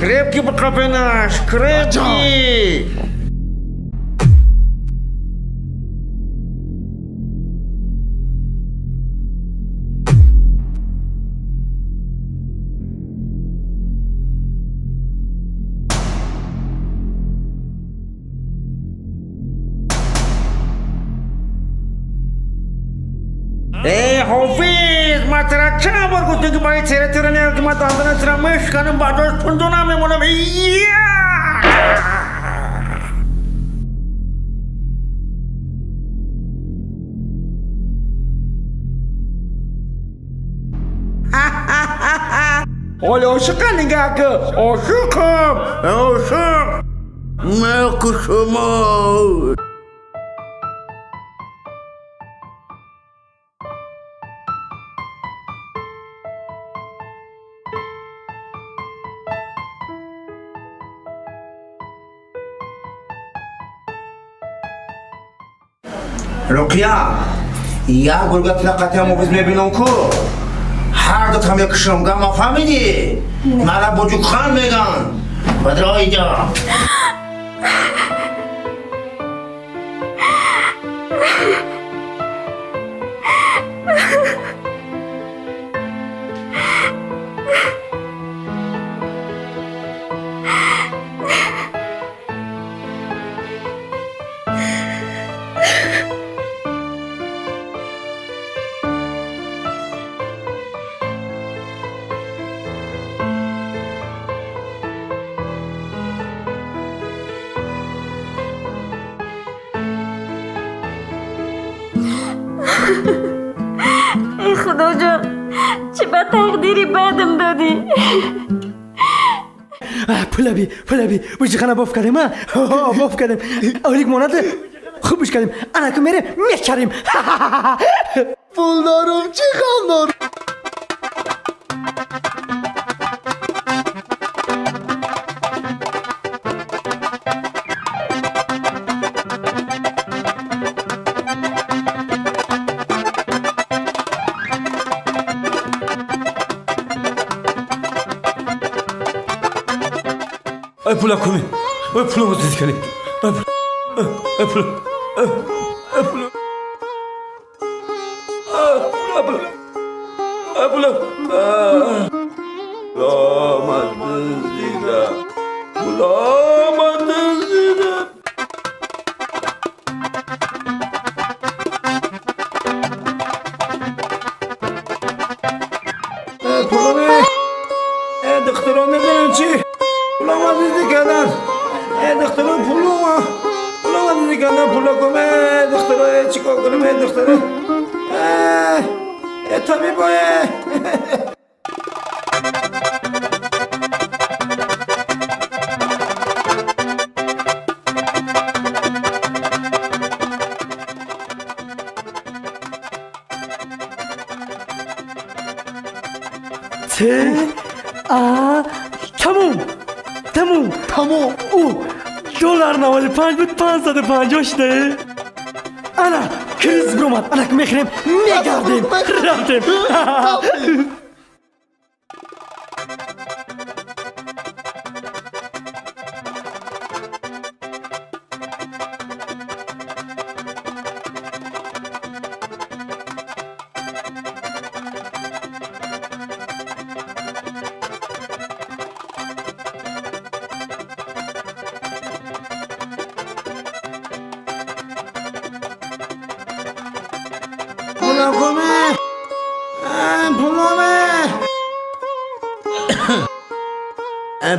Крепкий бақапенаш, крепкий. Эй, ҳофиз, ман тира чанд бор гуфтем, ки барои тира тира не, ки ман дандона тира мешканам, баъдош тундона мемонам. Ҳоли ошиқа нигаҳ ки, ошиқам, ошиқ. Мекушамад. Руқия, як гурга тилақатиам офис мебинам ку, ҳар дута мекушам. Гама фаҳмидӣ? Мара Буҷукхан меган. Бадро иҷа. Эй Худоҷон, чӣ ба тақдири бадам додӣ? Пулаби, пулаби, буҷихана боф кардем, а? Боф кардем. Олик монад хубш кардем. Анаку мерем, мечарем. Пул дорум, чӣ ғам дорум? Ай пула куми. Ай пула муздид кардем. Ай пула. Ай пула. Ай пула. Ай пула. Пула дуздида. Пула дуздида. Пула ме. Духтарон медонам чӣ? Пула дуздӣ кардан. Духтарон пула. Пула дуздӣ кардан, пула куме. Духтаро чӣ кор кунем, духтаро? Табибое. Т А тамом. Тамом. Тамом. О, доллар 95 буд, 550 шуда. Ана, криз биромад. Ана мехӯрем, мегардем. Рафтем.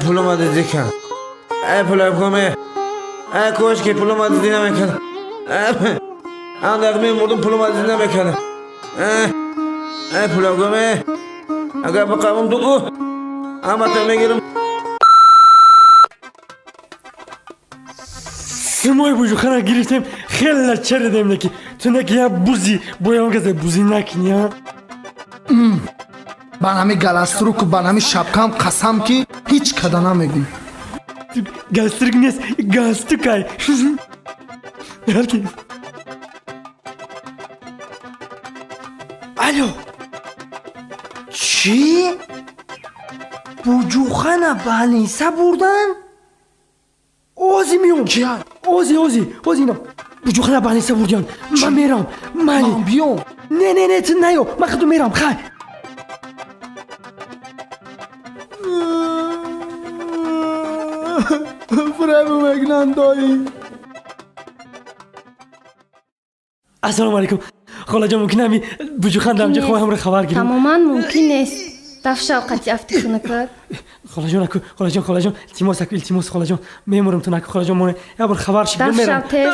Пулама дуздӣ кард. Ай пула куме. Ай кош ки пулама дуздӣ намекардам. Андақ мемурдум, пулама дуздӣ намекардам. Ай пула куме. Агар биқавам дугу, ҳамата мегирам. Симои бужухана гирифтем, хеле черидем неки. Ту неки я бузи, боям казе бузи накини, а? Ба нами галаструку, ба нами шапкам қасам ки ҳеҷ када намегӯй. Галструк нест, галстукай. Рафтем. Алло. Чӣ? Буҷухана ба Аниса бурдан? Ози миём. Ози, ози, ози инам. Буҷухана ба Аниса бурдиан. Ман мерам. Майли. Ман биём. Не, не, не, ту наё. Ман худу мерам. Хай. Фребу мекунанд дои. Ассалому алайкум. Холаҷон, мумкин ами буҷухан дар инҷа хоҳам ро хабар гирам? Тамоман мумкин нест. Дафшав қати афти хунакат. Холаҷон, аку, холаҷон, холаҷон, илтимос, аку, илтимос, холаҷон, мемурам ту наку, холаҷон, моне, як бор хабар шид, мерам. Дафшав тез.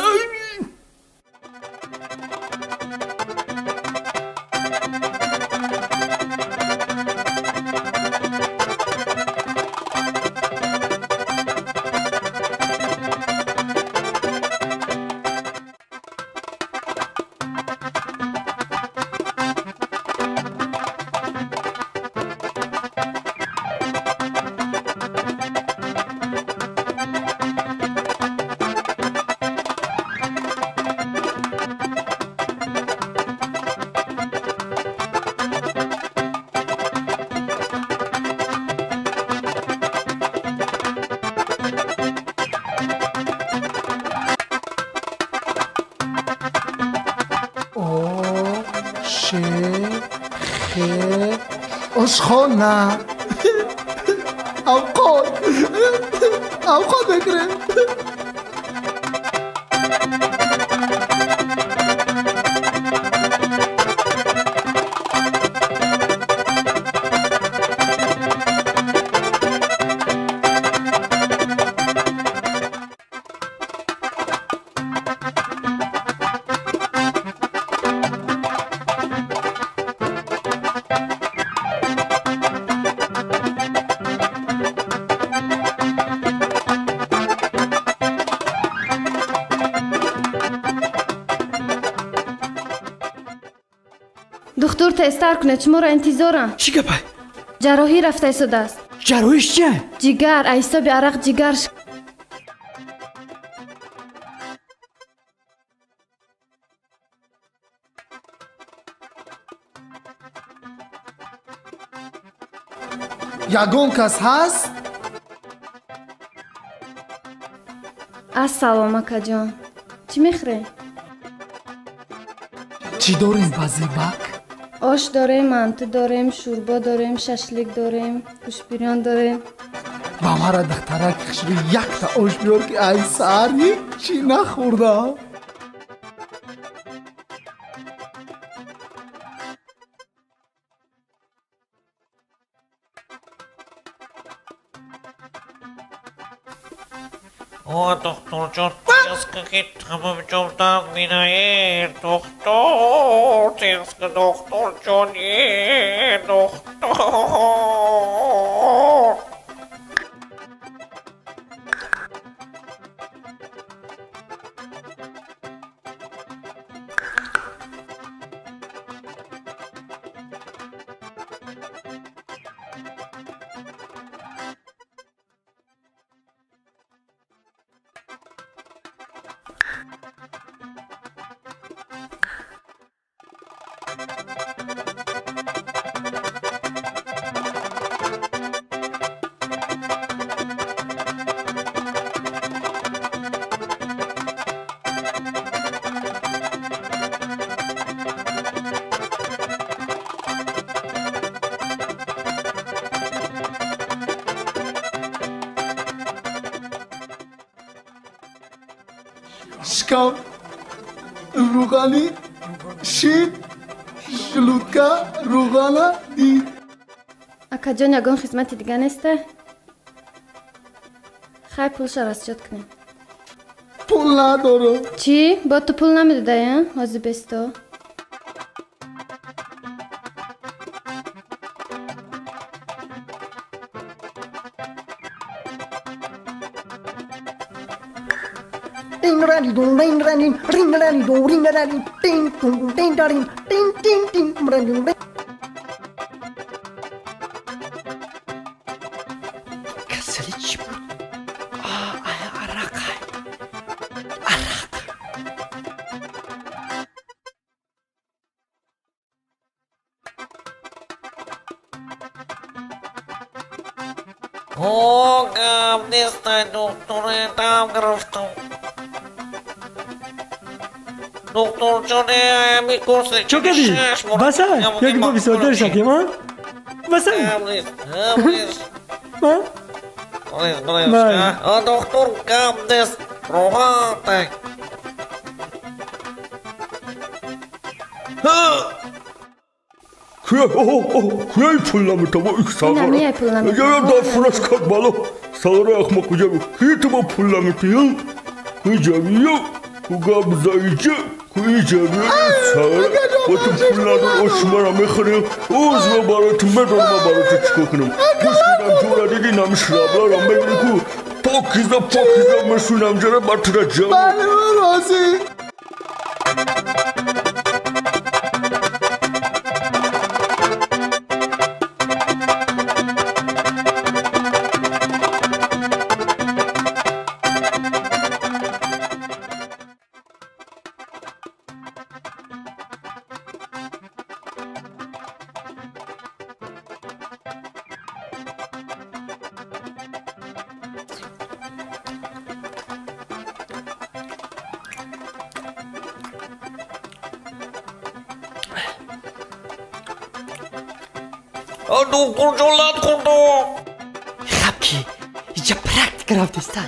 Ошхона. Авқот. Авқот мекунем. Духтур тезтар кунед, шуморо интизорам. Чӣ гапа? Ҷарроҳӣ рафта истодааст. Ҷарроҳиш чия? Ҷигар, аз ҳисоби арақ ҷигар. Ягон кас ҳаст? Ассалом, акаҷон. Чӣ мехӯрем? Чӣ дорем ба зебак? Ош дорем, манту дорем, шӯрбо дорем, шашлик дорем, гӯшбирён дорем. Ба мара духтарак хушрӯ якта ош биёр, ки ай саҳар ҳеччӣ нахӯрдам. О, духтурҷон, тезка ки тамом ҷом дард минае, духтур, тезка, духтурҷон, е, духтур. Шикам, рӯғанӣ, шир, желудка, рӯғана дид. Акаҷон, ягон хизмати дига неста? Хай, пулша расчёт кунем. Пул надорам. Чӣ? Бо ту пул намедодай, а? Ҳозир бесто. Касали чӣ буд? Арақ, арақ. О, гап нестай, духтуре, дам гирифтам. Духтурҷоне, ами курси. Чо кардӣ? Баса? Ёки мо бисёртар шакем, а? Баса? А? Духтур, гап нест, роҳатай. Куяй пул наметава их сағара. Я дафрас кад бало. Сағара ахмақ куҷави. Ки туба пул наметиё? Куҷавиё? Кугаб заиҷа? Куҷави сағара. Бо ту пул надор ошмара мехӯрем. Озма барои ту медонам ма барои ту чӣ кор кунам. Гӯш кунам ҷора диди нами шрабларо мегирӣ ку. Покиза покиза мешунам ҷора ба тура ҷавоб. Бале, ман розӣ. Духтурҷон, лат хӯрдам. Хаб ки иҷа практика рафтеста.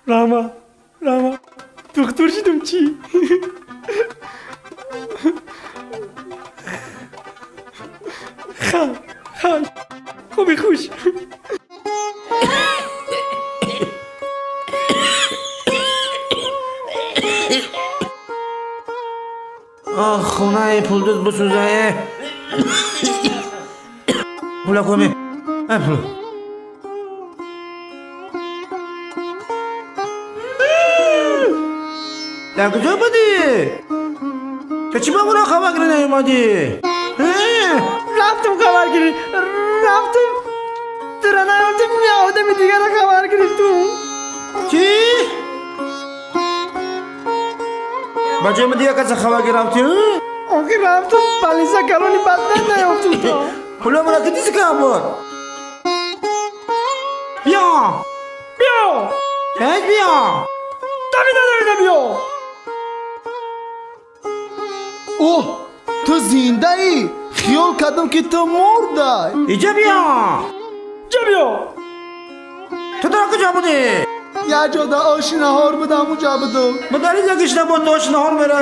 Раҳмат, раҳмат. Духтур шудум чӣ? Ха, ха, хуби хуш. Ах, Хонаи пулдуз бисӯза. Пула коме. Пул. Дар куҷо будӣ? Ту чӣ ба маро хабаргирӣ наёмадӣ? Рафтам хабаргирӣ, рафтам, тура наёфтам, я одами дигара хабар гирифтум. Чӣ? Ба ҷои ма дигар каса хабаргир рафтӣ? Охир рафтам, балиса калони бадбад наёфтум то. Пуло мара ки дизи кам буд? Биё! Биё! Ҳеҷ биё! Давида, давида биё! Оҳ, ту зиндаӣ? Хиёл кардам, ки ту мурдай. Иҷа биё! Ҷа биё! Ту дар куҷо будӣ? Як ҷода оши наҳор будам, уҷа будам. Ма дар инҷа гишна бо ту оши наҳор мера?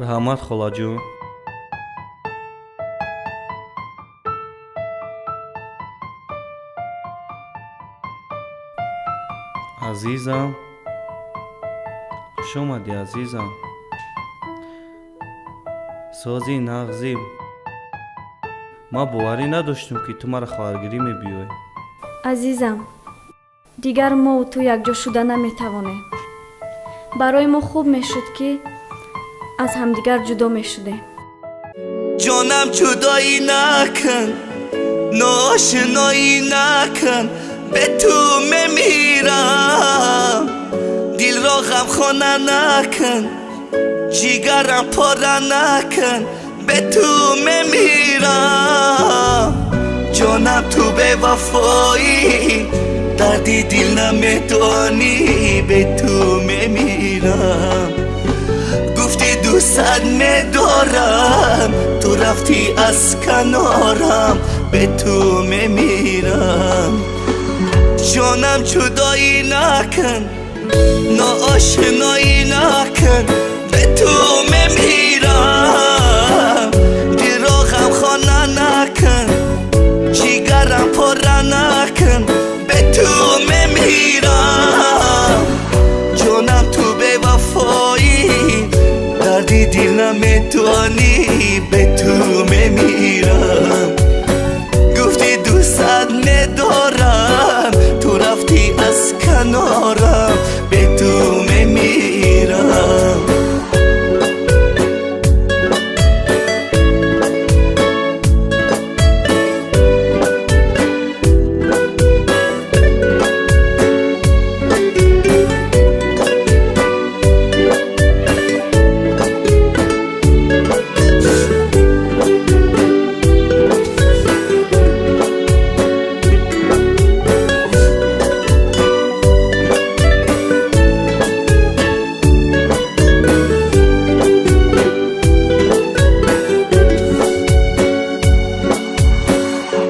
Раҳмат, холаҷон. Азизам, хуш омадӣ, азизам. Сози нағзӣ. Ман боварӣ надоштам, ки ту маро хабаргирӣ мебиёӣ. Азизам, дигар мову ту якҷо шуда наметавонем. Барои мо хуб мешуд, ки аз ҳамдигар ҷудо мешудем. Ҷонам, ҷудоӣ накун, ноошиноӣ накун, бе ту мемирам. Дилро ғамхона накун, ҷигарам пора накун, бе ту мемирам. Ҷонам, ту бевафоӣ, дарди дил намедонӣ, бе ту мемирам. Гуфти дӯстат медорам, ту рафтӣ аз канорам, бе ту мемирам. Ҷонам, ҷудоӣ накун, ноошиноӣ накун, бе ту мемирам. Дилро ғамхона накун, ҷигарам пора накун, бе ту мемирам. Ҷонам, ту бевафоӣ, дарди дил наметавонӣ, бе ту мемирам. Гуфти дӯстат медорам, ту рафтӣ аз канорам, бе ту мемирам.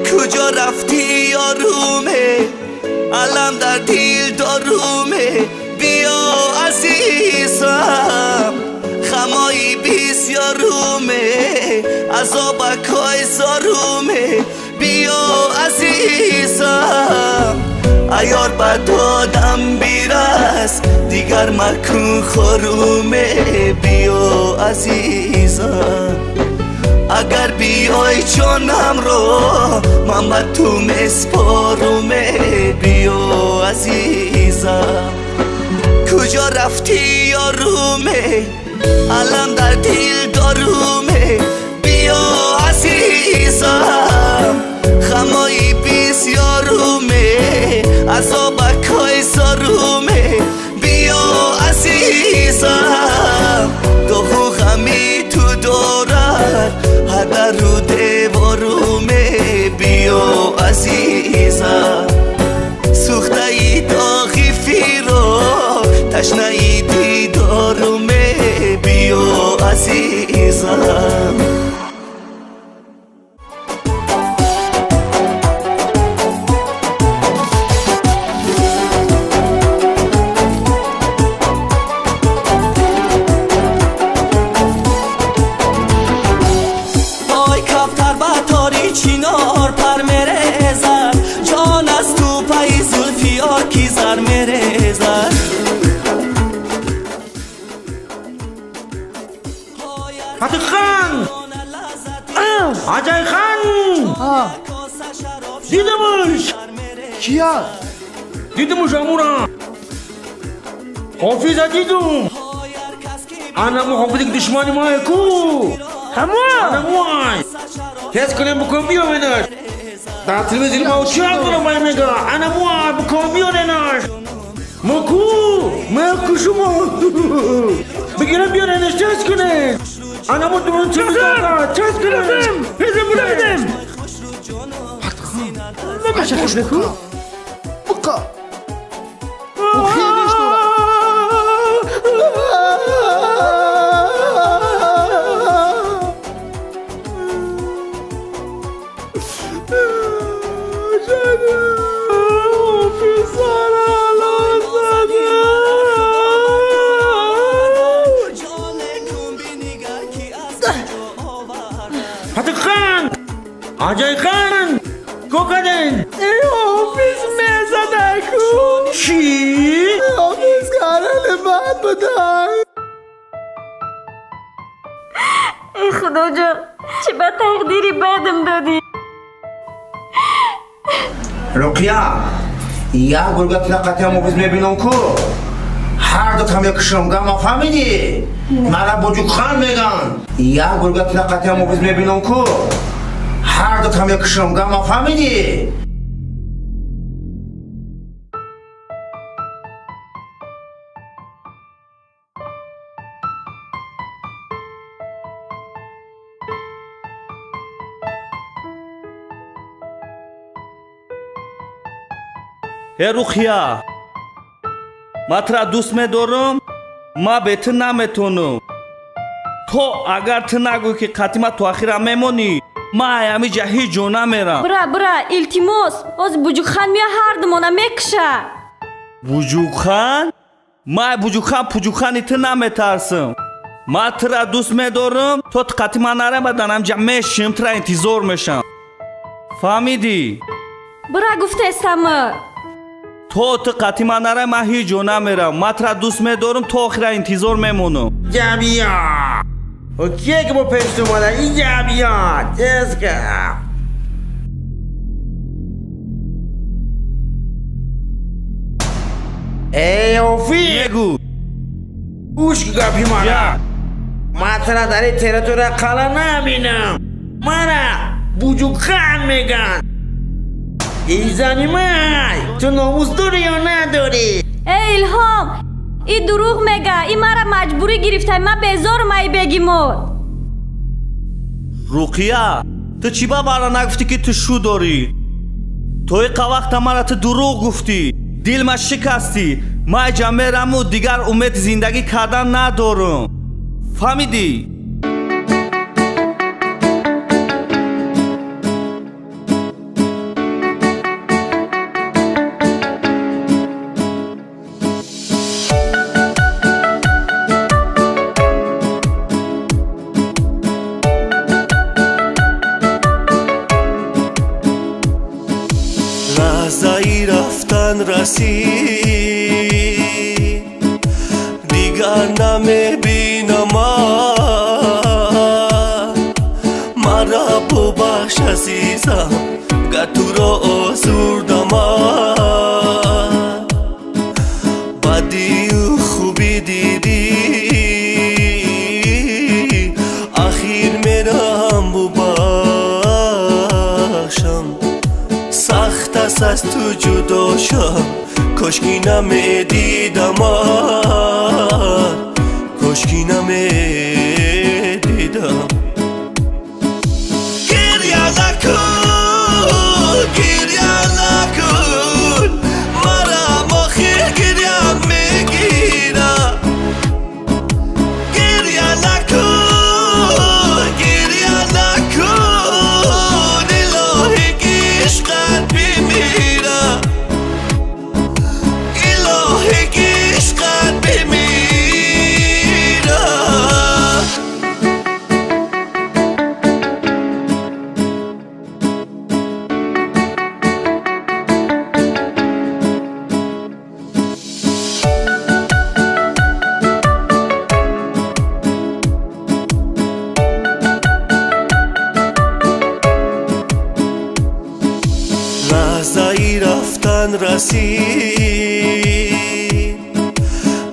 Куҷо рафтӣ, ёруме? Алам дар дил доруме. Биё, азизам, хамои бисёруме, азобакҳои зоруме. Биё, азизам, аёр ба додам бирас, дигар макун хоруме. Биё, азизам, агар биёй, ҷонамро ман ба ту меспоруме. Биё, азизам. Куҷо рафтӣ, ёруме? Алам дар дил доруме. Биё, азизам, хамои бисёруме, азобакҳои зоруме. Биё, азизам, доғу ғами ту дорад ҳар дару деворуме. Биё, азизам, сӯхтаи доғи фироқ, ташнаи дидоруме. Биё, азизам. чинор пар мерезад, ҷон аз тӯпаи зулфиёр ки зар мерезад. Фатихан! Аҷайхан! Дидамаш! Кия? Дидамаш амура! Ҳофиза дидум! Анамо ҳофизе ки душмани мое ку! Ҳамо! Анамоай! Тез кунем букон биёвенаш! Дар телевизори ма чӣ ҳақ май мега? Анамоай букон биёренаш! Маку! Мекушумо! Бигирам биёренаш тез кунед! Анамо дурун телевизора тез кунед! Бизем буравидем! Набаша ку? Бука! Хелиш дорад. Фатихан! Аҷайхан! Кокаден! Э, ҳофиз мезадаку! Чӣ? Ҳофиз карали бад будай. Эй худоҷон, чӣ ба тақдири бадам додӣ? Руқия, як гурга тилақатиам офис мебинам ку. Ҳар дутам мекушам, гама фаҳмидӣ? Мара Буҷукхан меган. Як гурга тилақатиам офис мебинам ку. Ҳар дутам мекушам, гама фаҳмидӣ? Э Рухия, ман тура дӯст медорам, ман бе ту наметонам. То агар ту нагӯӣ ки қатъи ман то ахира мемонӣ, ман ай ҳамиҷа ҳеҷ ҷо намерам. Бура, бура, илтимос, ҳозир Буҷукхан мея ҳардумона мекуша. Буҷукхан? Ман ай Буҷукхан Пуҷукхани ту наметарсам. Ман тура дӯст медорам, то ту қатъи ман нарам, баъд дар ҳамиҷа мешинам, тура интизор мешам. Фаҳмидӣ? Бура гуфтестам. То ту қатъи ман нарай, ман ҳеҷ ҷо намерам. Ман тура дӯст медорам, то охира интизор мемонам. Ҷабия! Кие ки бо пешт омада? Ин ҷабия! Тез ка! Эй, ҳофиз! Мегӯ! Гӯш ки гапи мара! Ман тура дар ин территория қала набинам! Мара Буҷукхан меган! Эй зани май! Ту номус дорӣ ё надорӣ? Эй Илҳом, и дурӯғ мега, и мара маҷбурӣ гирифтай, ман безорам ай бегимот. Руқия, ту чӣ ба мара нагуфтӣ ки ту шу дорӣ? То иқа вақта мара ту дурӯғ гуфтӣ, дилма шикастӣ. Ман айҷа мераму дигар умеди зиндагӣ кардан надорам. Фаҳмидӣ? Лаҳзаи рафтан расид, дигар намебинамат. Мара бубахш азизам, гар туро озурдамат. Бадию хубӣ дидӣ, ахир мерам бубахшам. Сахт аст аз ту ҷудо шам, кошки намедидамат, кошки намедидам. Гиря накун, гиря накун, марам охир гиря мегирад. Гиря накун, гиря накун, илоҳи ишқат бимирад, илоҳи ишқат бимирад. шидан расид,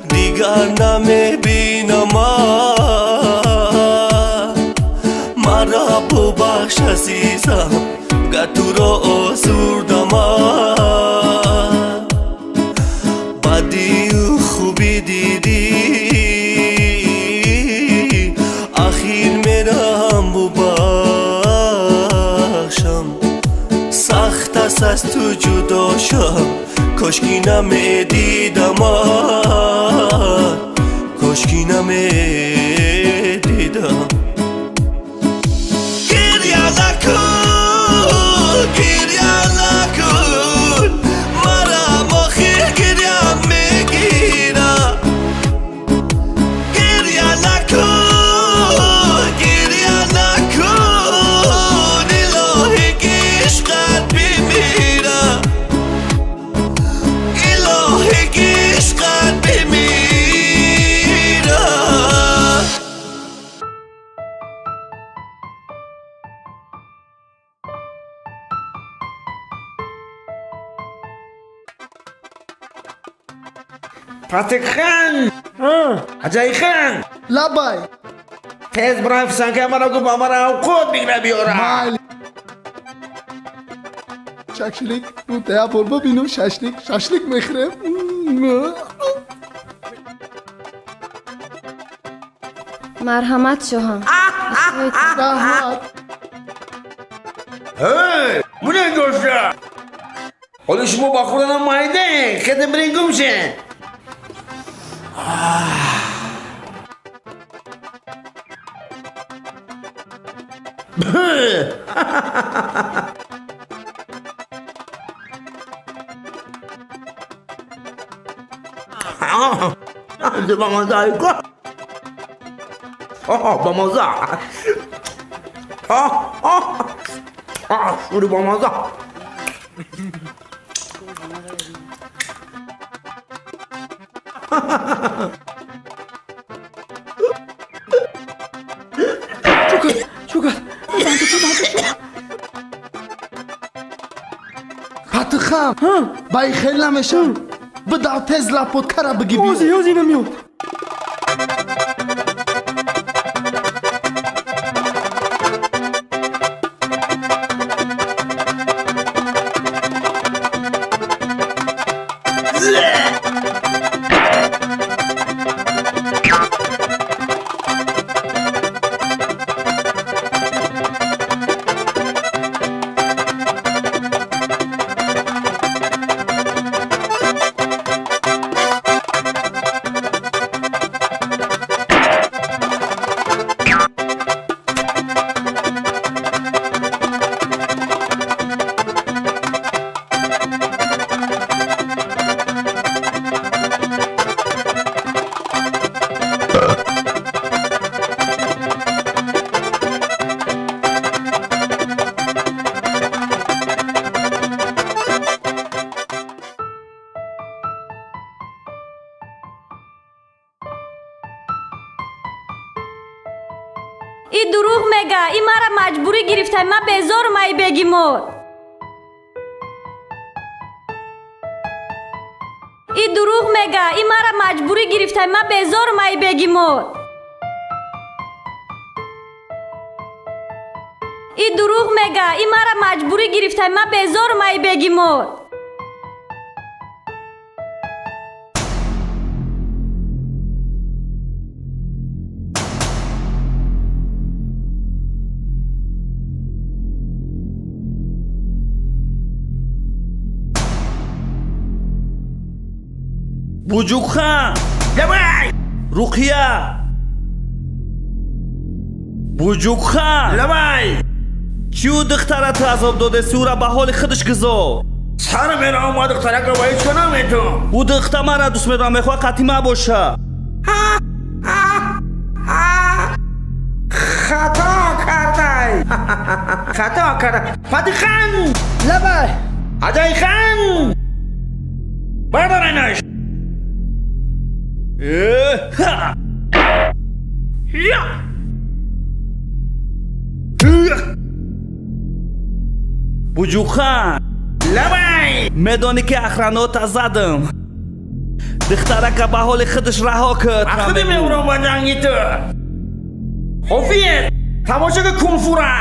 дигар намебинам. Маро бубахш азизам, гар туро озурдам. Бадию хубӣ дидӣ, ахир мерам бубахшам. Сахт аст аз ту ҷудо шам, кошки намедидамат, кошки намедидам. Гиря накун, гиря накун, марам охир гиря мегирам. Гиря накун, гиря накун, илоҳи ишқат бимирам, илоҳи ишқат бимирам. Фатихан! Аҷайхан! Лабай! Тез бирай фисанка маро гу ба мара авқот бигира биёра. Майли. Шашлик, рутая бор бибинум шашлик, шашлик мехӯрем. Марҳамат, шоҳам. Раҳмат. Эй, муне гошта! Ҳоли шумо ба хӯрданам майде, хеде бирин гум шен. Бамаза. Бамаза. Шури бамаза. Фатихан, ба ин хел намешавад. Бидав тез лапоткара бигӣ биё. Ози, ози намеёд. И дурӯғ мега, и мара маҷбурӣ гирифтай, ман безорум ай бегимор. И дурӯғ мега, и мара маҷбурӣ гирифтай, ман безорум ай бегимор. И дурӯғ мега, и мара маҷбурӣ гирифтай, ман безорум ай бегимор. Буҷуқхан! Лабай! Руқия! Буҷуқхан! Лабай! Чӣ ӯ духтарата азоб додеси, ӯра ба ҳоли худаш гузор? Сар меравам, ма духтаракро ба ҳеҷ ка наметавам. Ӯ духта мара дӯст медорам, мехоҳад қатъи ма боша. Хато кардай! Хато карда. Фатихан! Лабай! Аҷайхан! Бардоренаш! Буҷуқхан! Лабай! Медонӣ ки охранота задам. Духтарака ба ҳоли худаш раҳо кӯд. Ахиди меурам ба ҷанги ту. Ҳофиз, тамошо ки кунфура.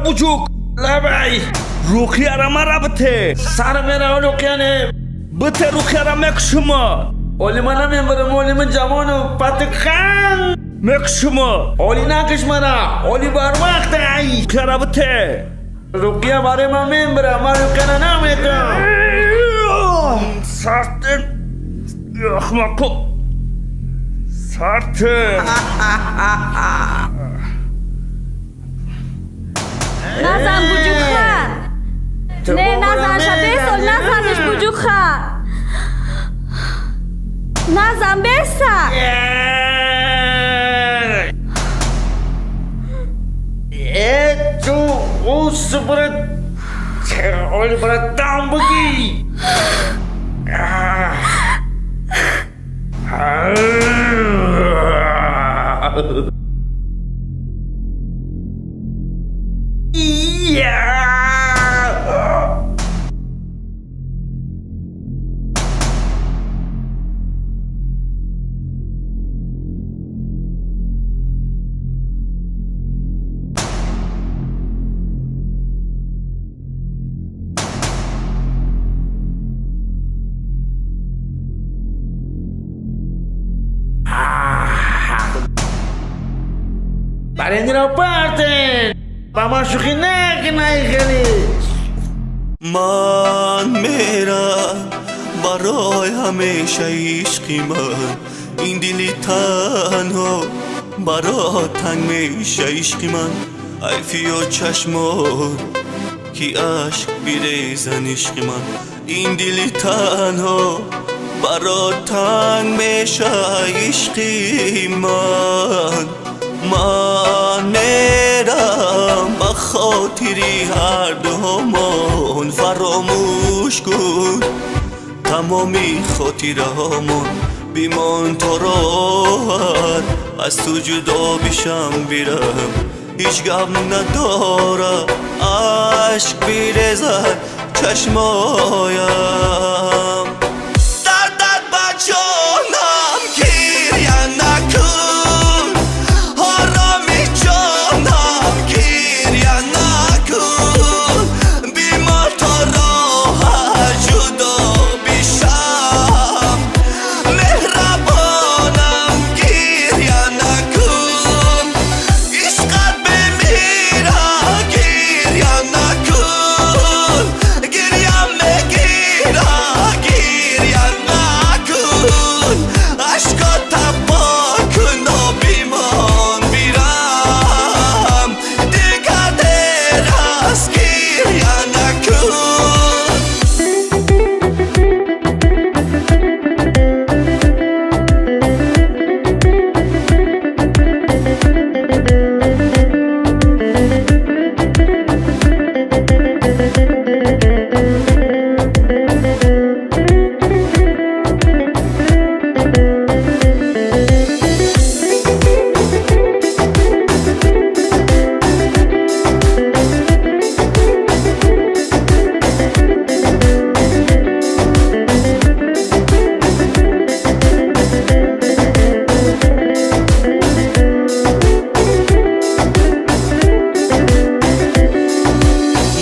Буҷук, лабай, Руқияра мара бите. Сар мера Руқияне. Бите, Руқияра мекушума. Оли ман намембарам, оли ман ҷавону патихан. Мекушума. Оли накиш мара, оли барвақт ай. Руқияра бите. Руқия барои ман мембарам, ман Руқияра наметам. Сартин. Ахмақо. Сартин. Назан, Буҷукхан, не, назанша, бесол, назанеш, Буҷукхан, назан, беса. Э, ту ус брат, оли братан буги. Барендиро партен! Ба ман шӯхӣ накунай хеле! Ман мерам барои ҳамеша, ишқи ман, ин дили танҳо барот танг меша, ишқи ман, айфиё чашмон ки ашк бирезан, ишқи ман, ин дили танҳо барот танг меша, ишқи ман. Ман мерам ба хотири ҳардуҳомон, фаромӯш кун тамоми хотираҳомон, бимон то роҳат аз ту ҷудо бишам, бирам ҳеҷ гап надора, ашк бирезад чашмоям. Дардат ба ҷонам, гиря накун, ҳароми ҷонам, гиря накун, бимон то роҳат ҷудо бишам, меҳрабонам, гиря накун, ишқат бемира, гиря накун, гиря мегира, гиря накун, ашкота покуно, бимон, бирам дигар дер аст, гиря накун.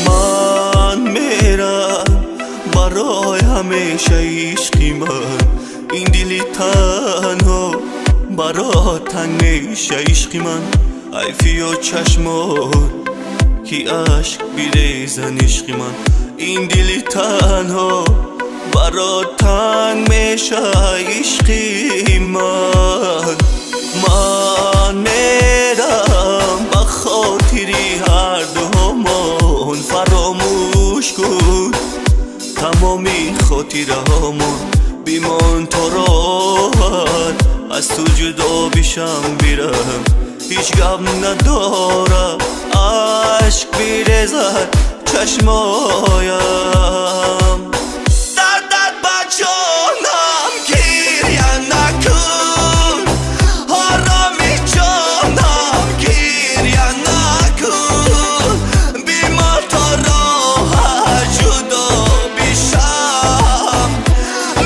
Ман мерам барои ҳамеша, ишқи ман, ин дили танҳо барот танг меша, ишқи ман, айфиё чашмон ки ашк бирезан ишқи ман. Ин дили танҳо барот танг меша ишқи ман. Ман мерам ба хотири ҳардуҳомон, фаромӯш кун тамоми хотираҳомон. Бимон то роҳат аз ту ҷудо бишам бирам, ҳеҷ гап надорам ашк бирезад чашмоям. Дардат ба ҷонам гиря накун, ҳароми ҷонам гиря накун. Бимон то роҳат ҷудо бишам,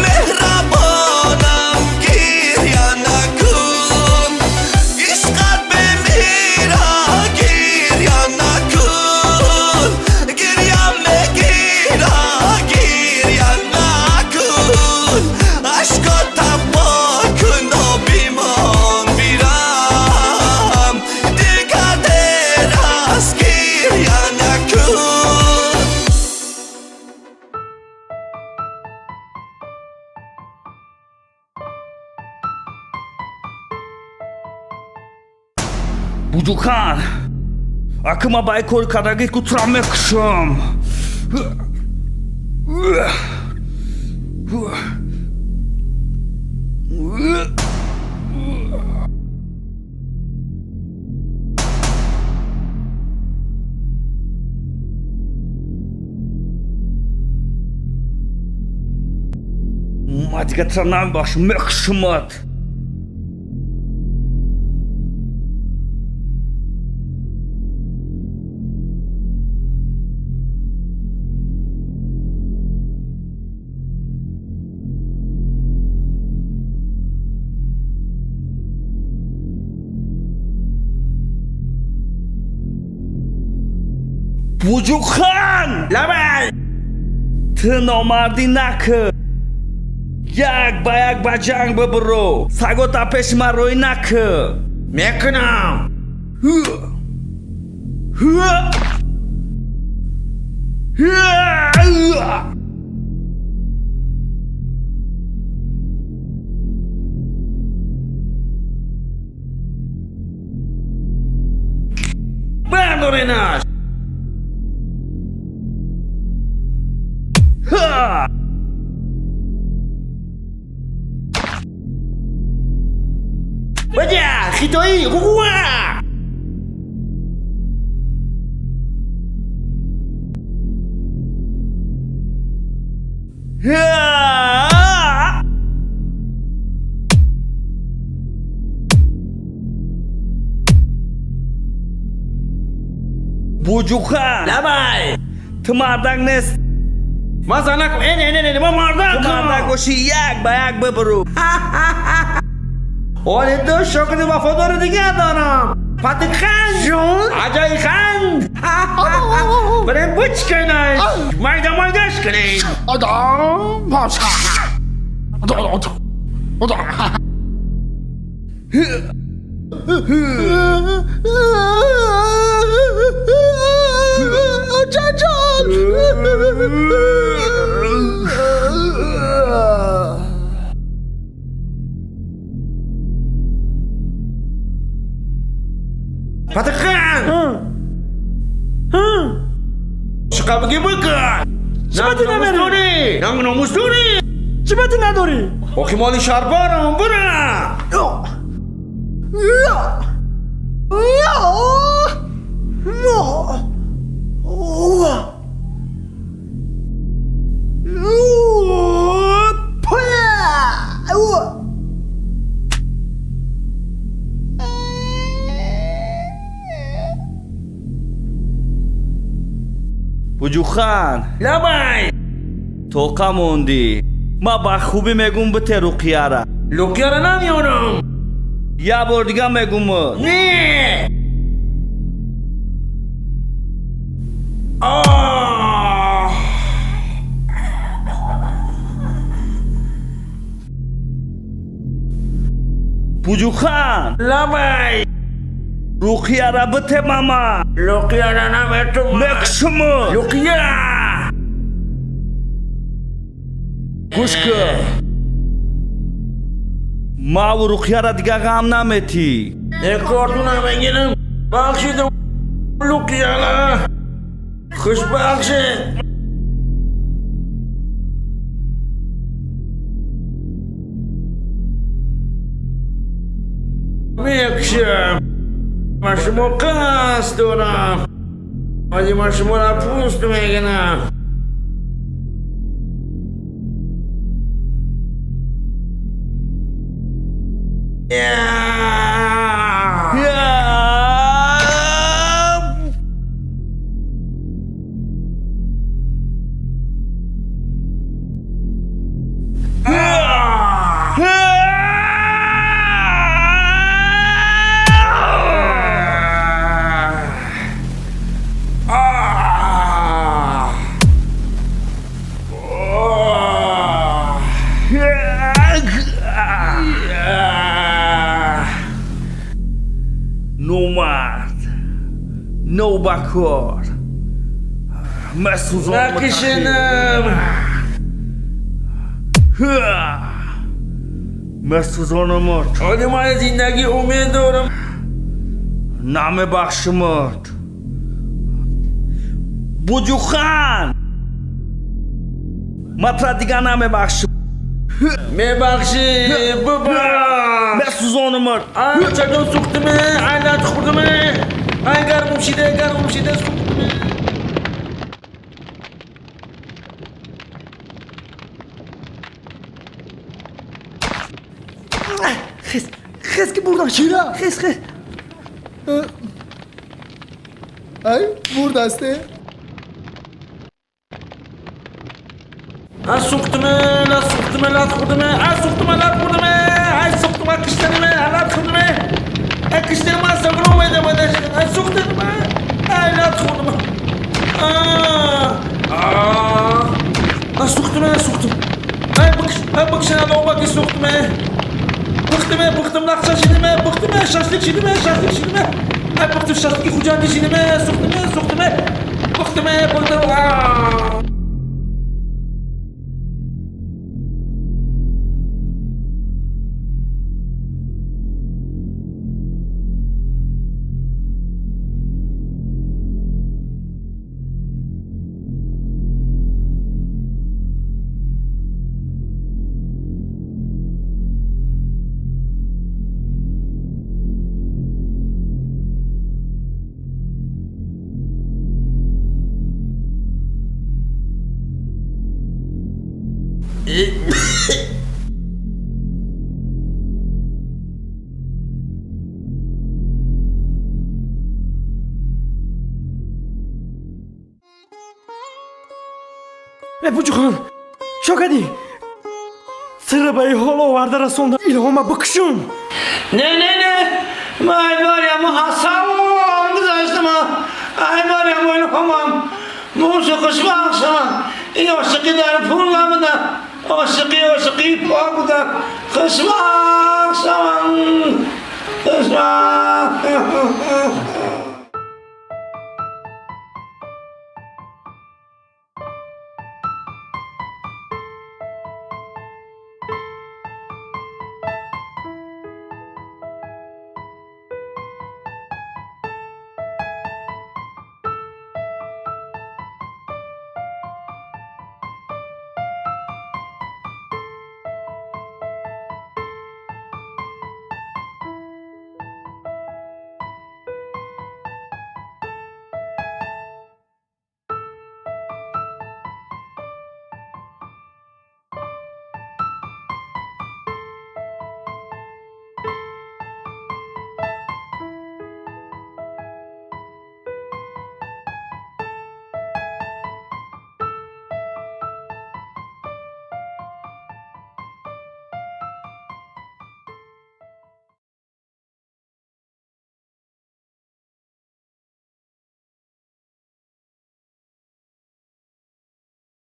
меҳрабонам гиря накун. Ишқат бемира гиря накун, гиря мегира гиря накун. Ашкота пок куно бимон бирам, дигар дер аст гиря накун. Буҷухан, ака ма ба ин кори кардагит ку тура мекушам. Ма дига тура намебахшам, мекушамат. Буҷухан! Лабай! Ту номардӣ накун, як ба як ба ҷанг бибуро, сагота пеши ман рӯй накун. Мекунам. Бардоренаш! Баҷа, хитоӣ! Уа! Буҷухан! Лабай! Ту мардак нест. Ман занакам. Э, не, не, не, ман Ту мардакам. мардак бошӣ, як ба як бибуру. Ҳоле ду шогирди вафодори дига дорам. Фатихан! Ҷон? Аҷайханд! Бирем бучканаш! Майда майдаш кунем! Адам паша. Ҷаҷон! Фатихан! Чиқабигӣ бикун! Чӣ ба ту намерӣ? Нанг номус дорӣ? Чӣ ба ту надорӣ? Охи моли шарборам, бура! Буҷухан! Лабай! Тоқа мондӣ. Ма ба хубӣ мегум бите Руқияра. Луқияра намеёрам. Як бор дига мегум. Не! Оҳ! Буҷухан! Лабай! Руқияра бите мама. Руқияра наметум. Мекшум. Руқия. Гӯш кун. Маву Руқияра дига ғам наметӣ. Кортуна мегирам. Бахшидам Руқияра. Хушбахт шед. Мекшам. Ман шумо қасд дорам. Оди ман шуморо пӯст мегирам. Номард, нобакор, месӯзонам. Накишинам. Месӯзонамот. Оди ман зиндагӣ умед дорам. Намебахшимот. Буҷухан, ман тура дига намебахшим. Мебахшӣ, бибахш. Месӯзонамот. Ай чагон сӯхтиме, ай лат хӯрдиме, ай гармум шиде, гармум шиде сӯхтиме. Хес, хес ки бурдам. Чира? Хес, хес. Ай, бурдасте? Ай сӯхтиме, лат сӯхтиме, лат хӯрдиме, ай сӯхтиме, лат хӯрдиме, ай сӯхтиме, киштаниме, лат хӯрдиме. Ай киштаниме, сагрум медама, ай сӯхтиме, ай лат хӯрдиме. Ай сӯхтиме, сӯхтим. Ай бикш, ай бикшана лоба ки сӯхтиме. Бихтиме, бихтим, нақша шидиме, бихтиме, шашлик шидиме, шашлик шидиме. Ай бихтим, шашлики хуҷанди шидиме, сӯхтиме, сӯхтиме. Бихтиме, бихтим. Буҷухан, чо кардӣ? Сира ба ин ҳол оварда расонда Илҳома бикушум. Не, не, не, ман айборям ҳасам гузаштам, айборям Илҳомам. Мушу хушбахт шавам. Ин ошиқӣ дар пул набуда, ошиқӣ ошиқӣ пок буда. Хушбахт шавам, хушбахт.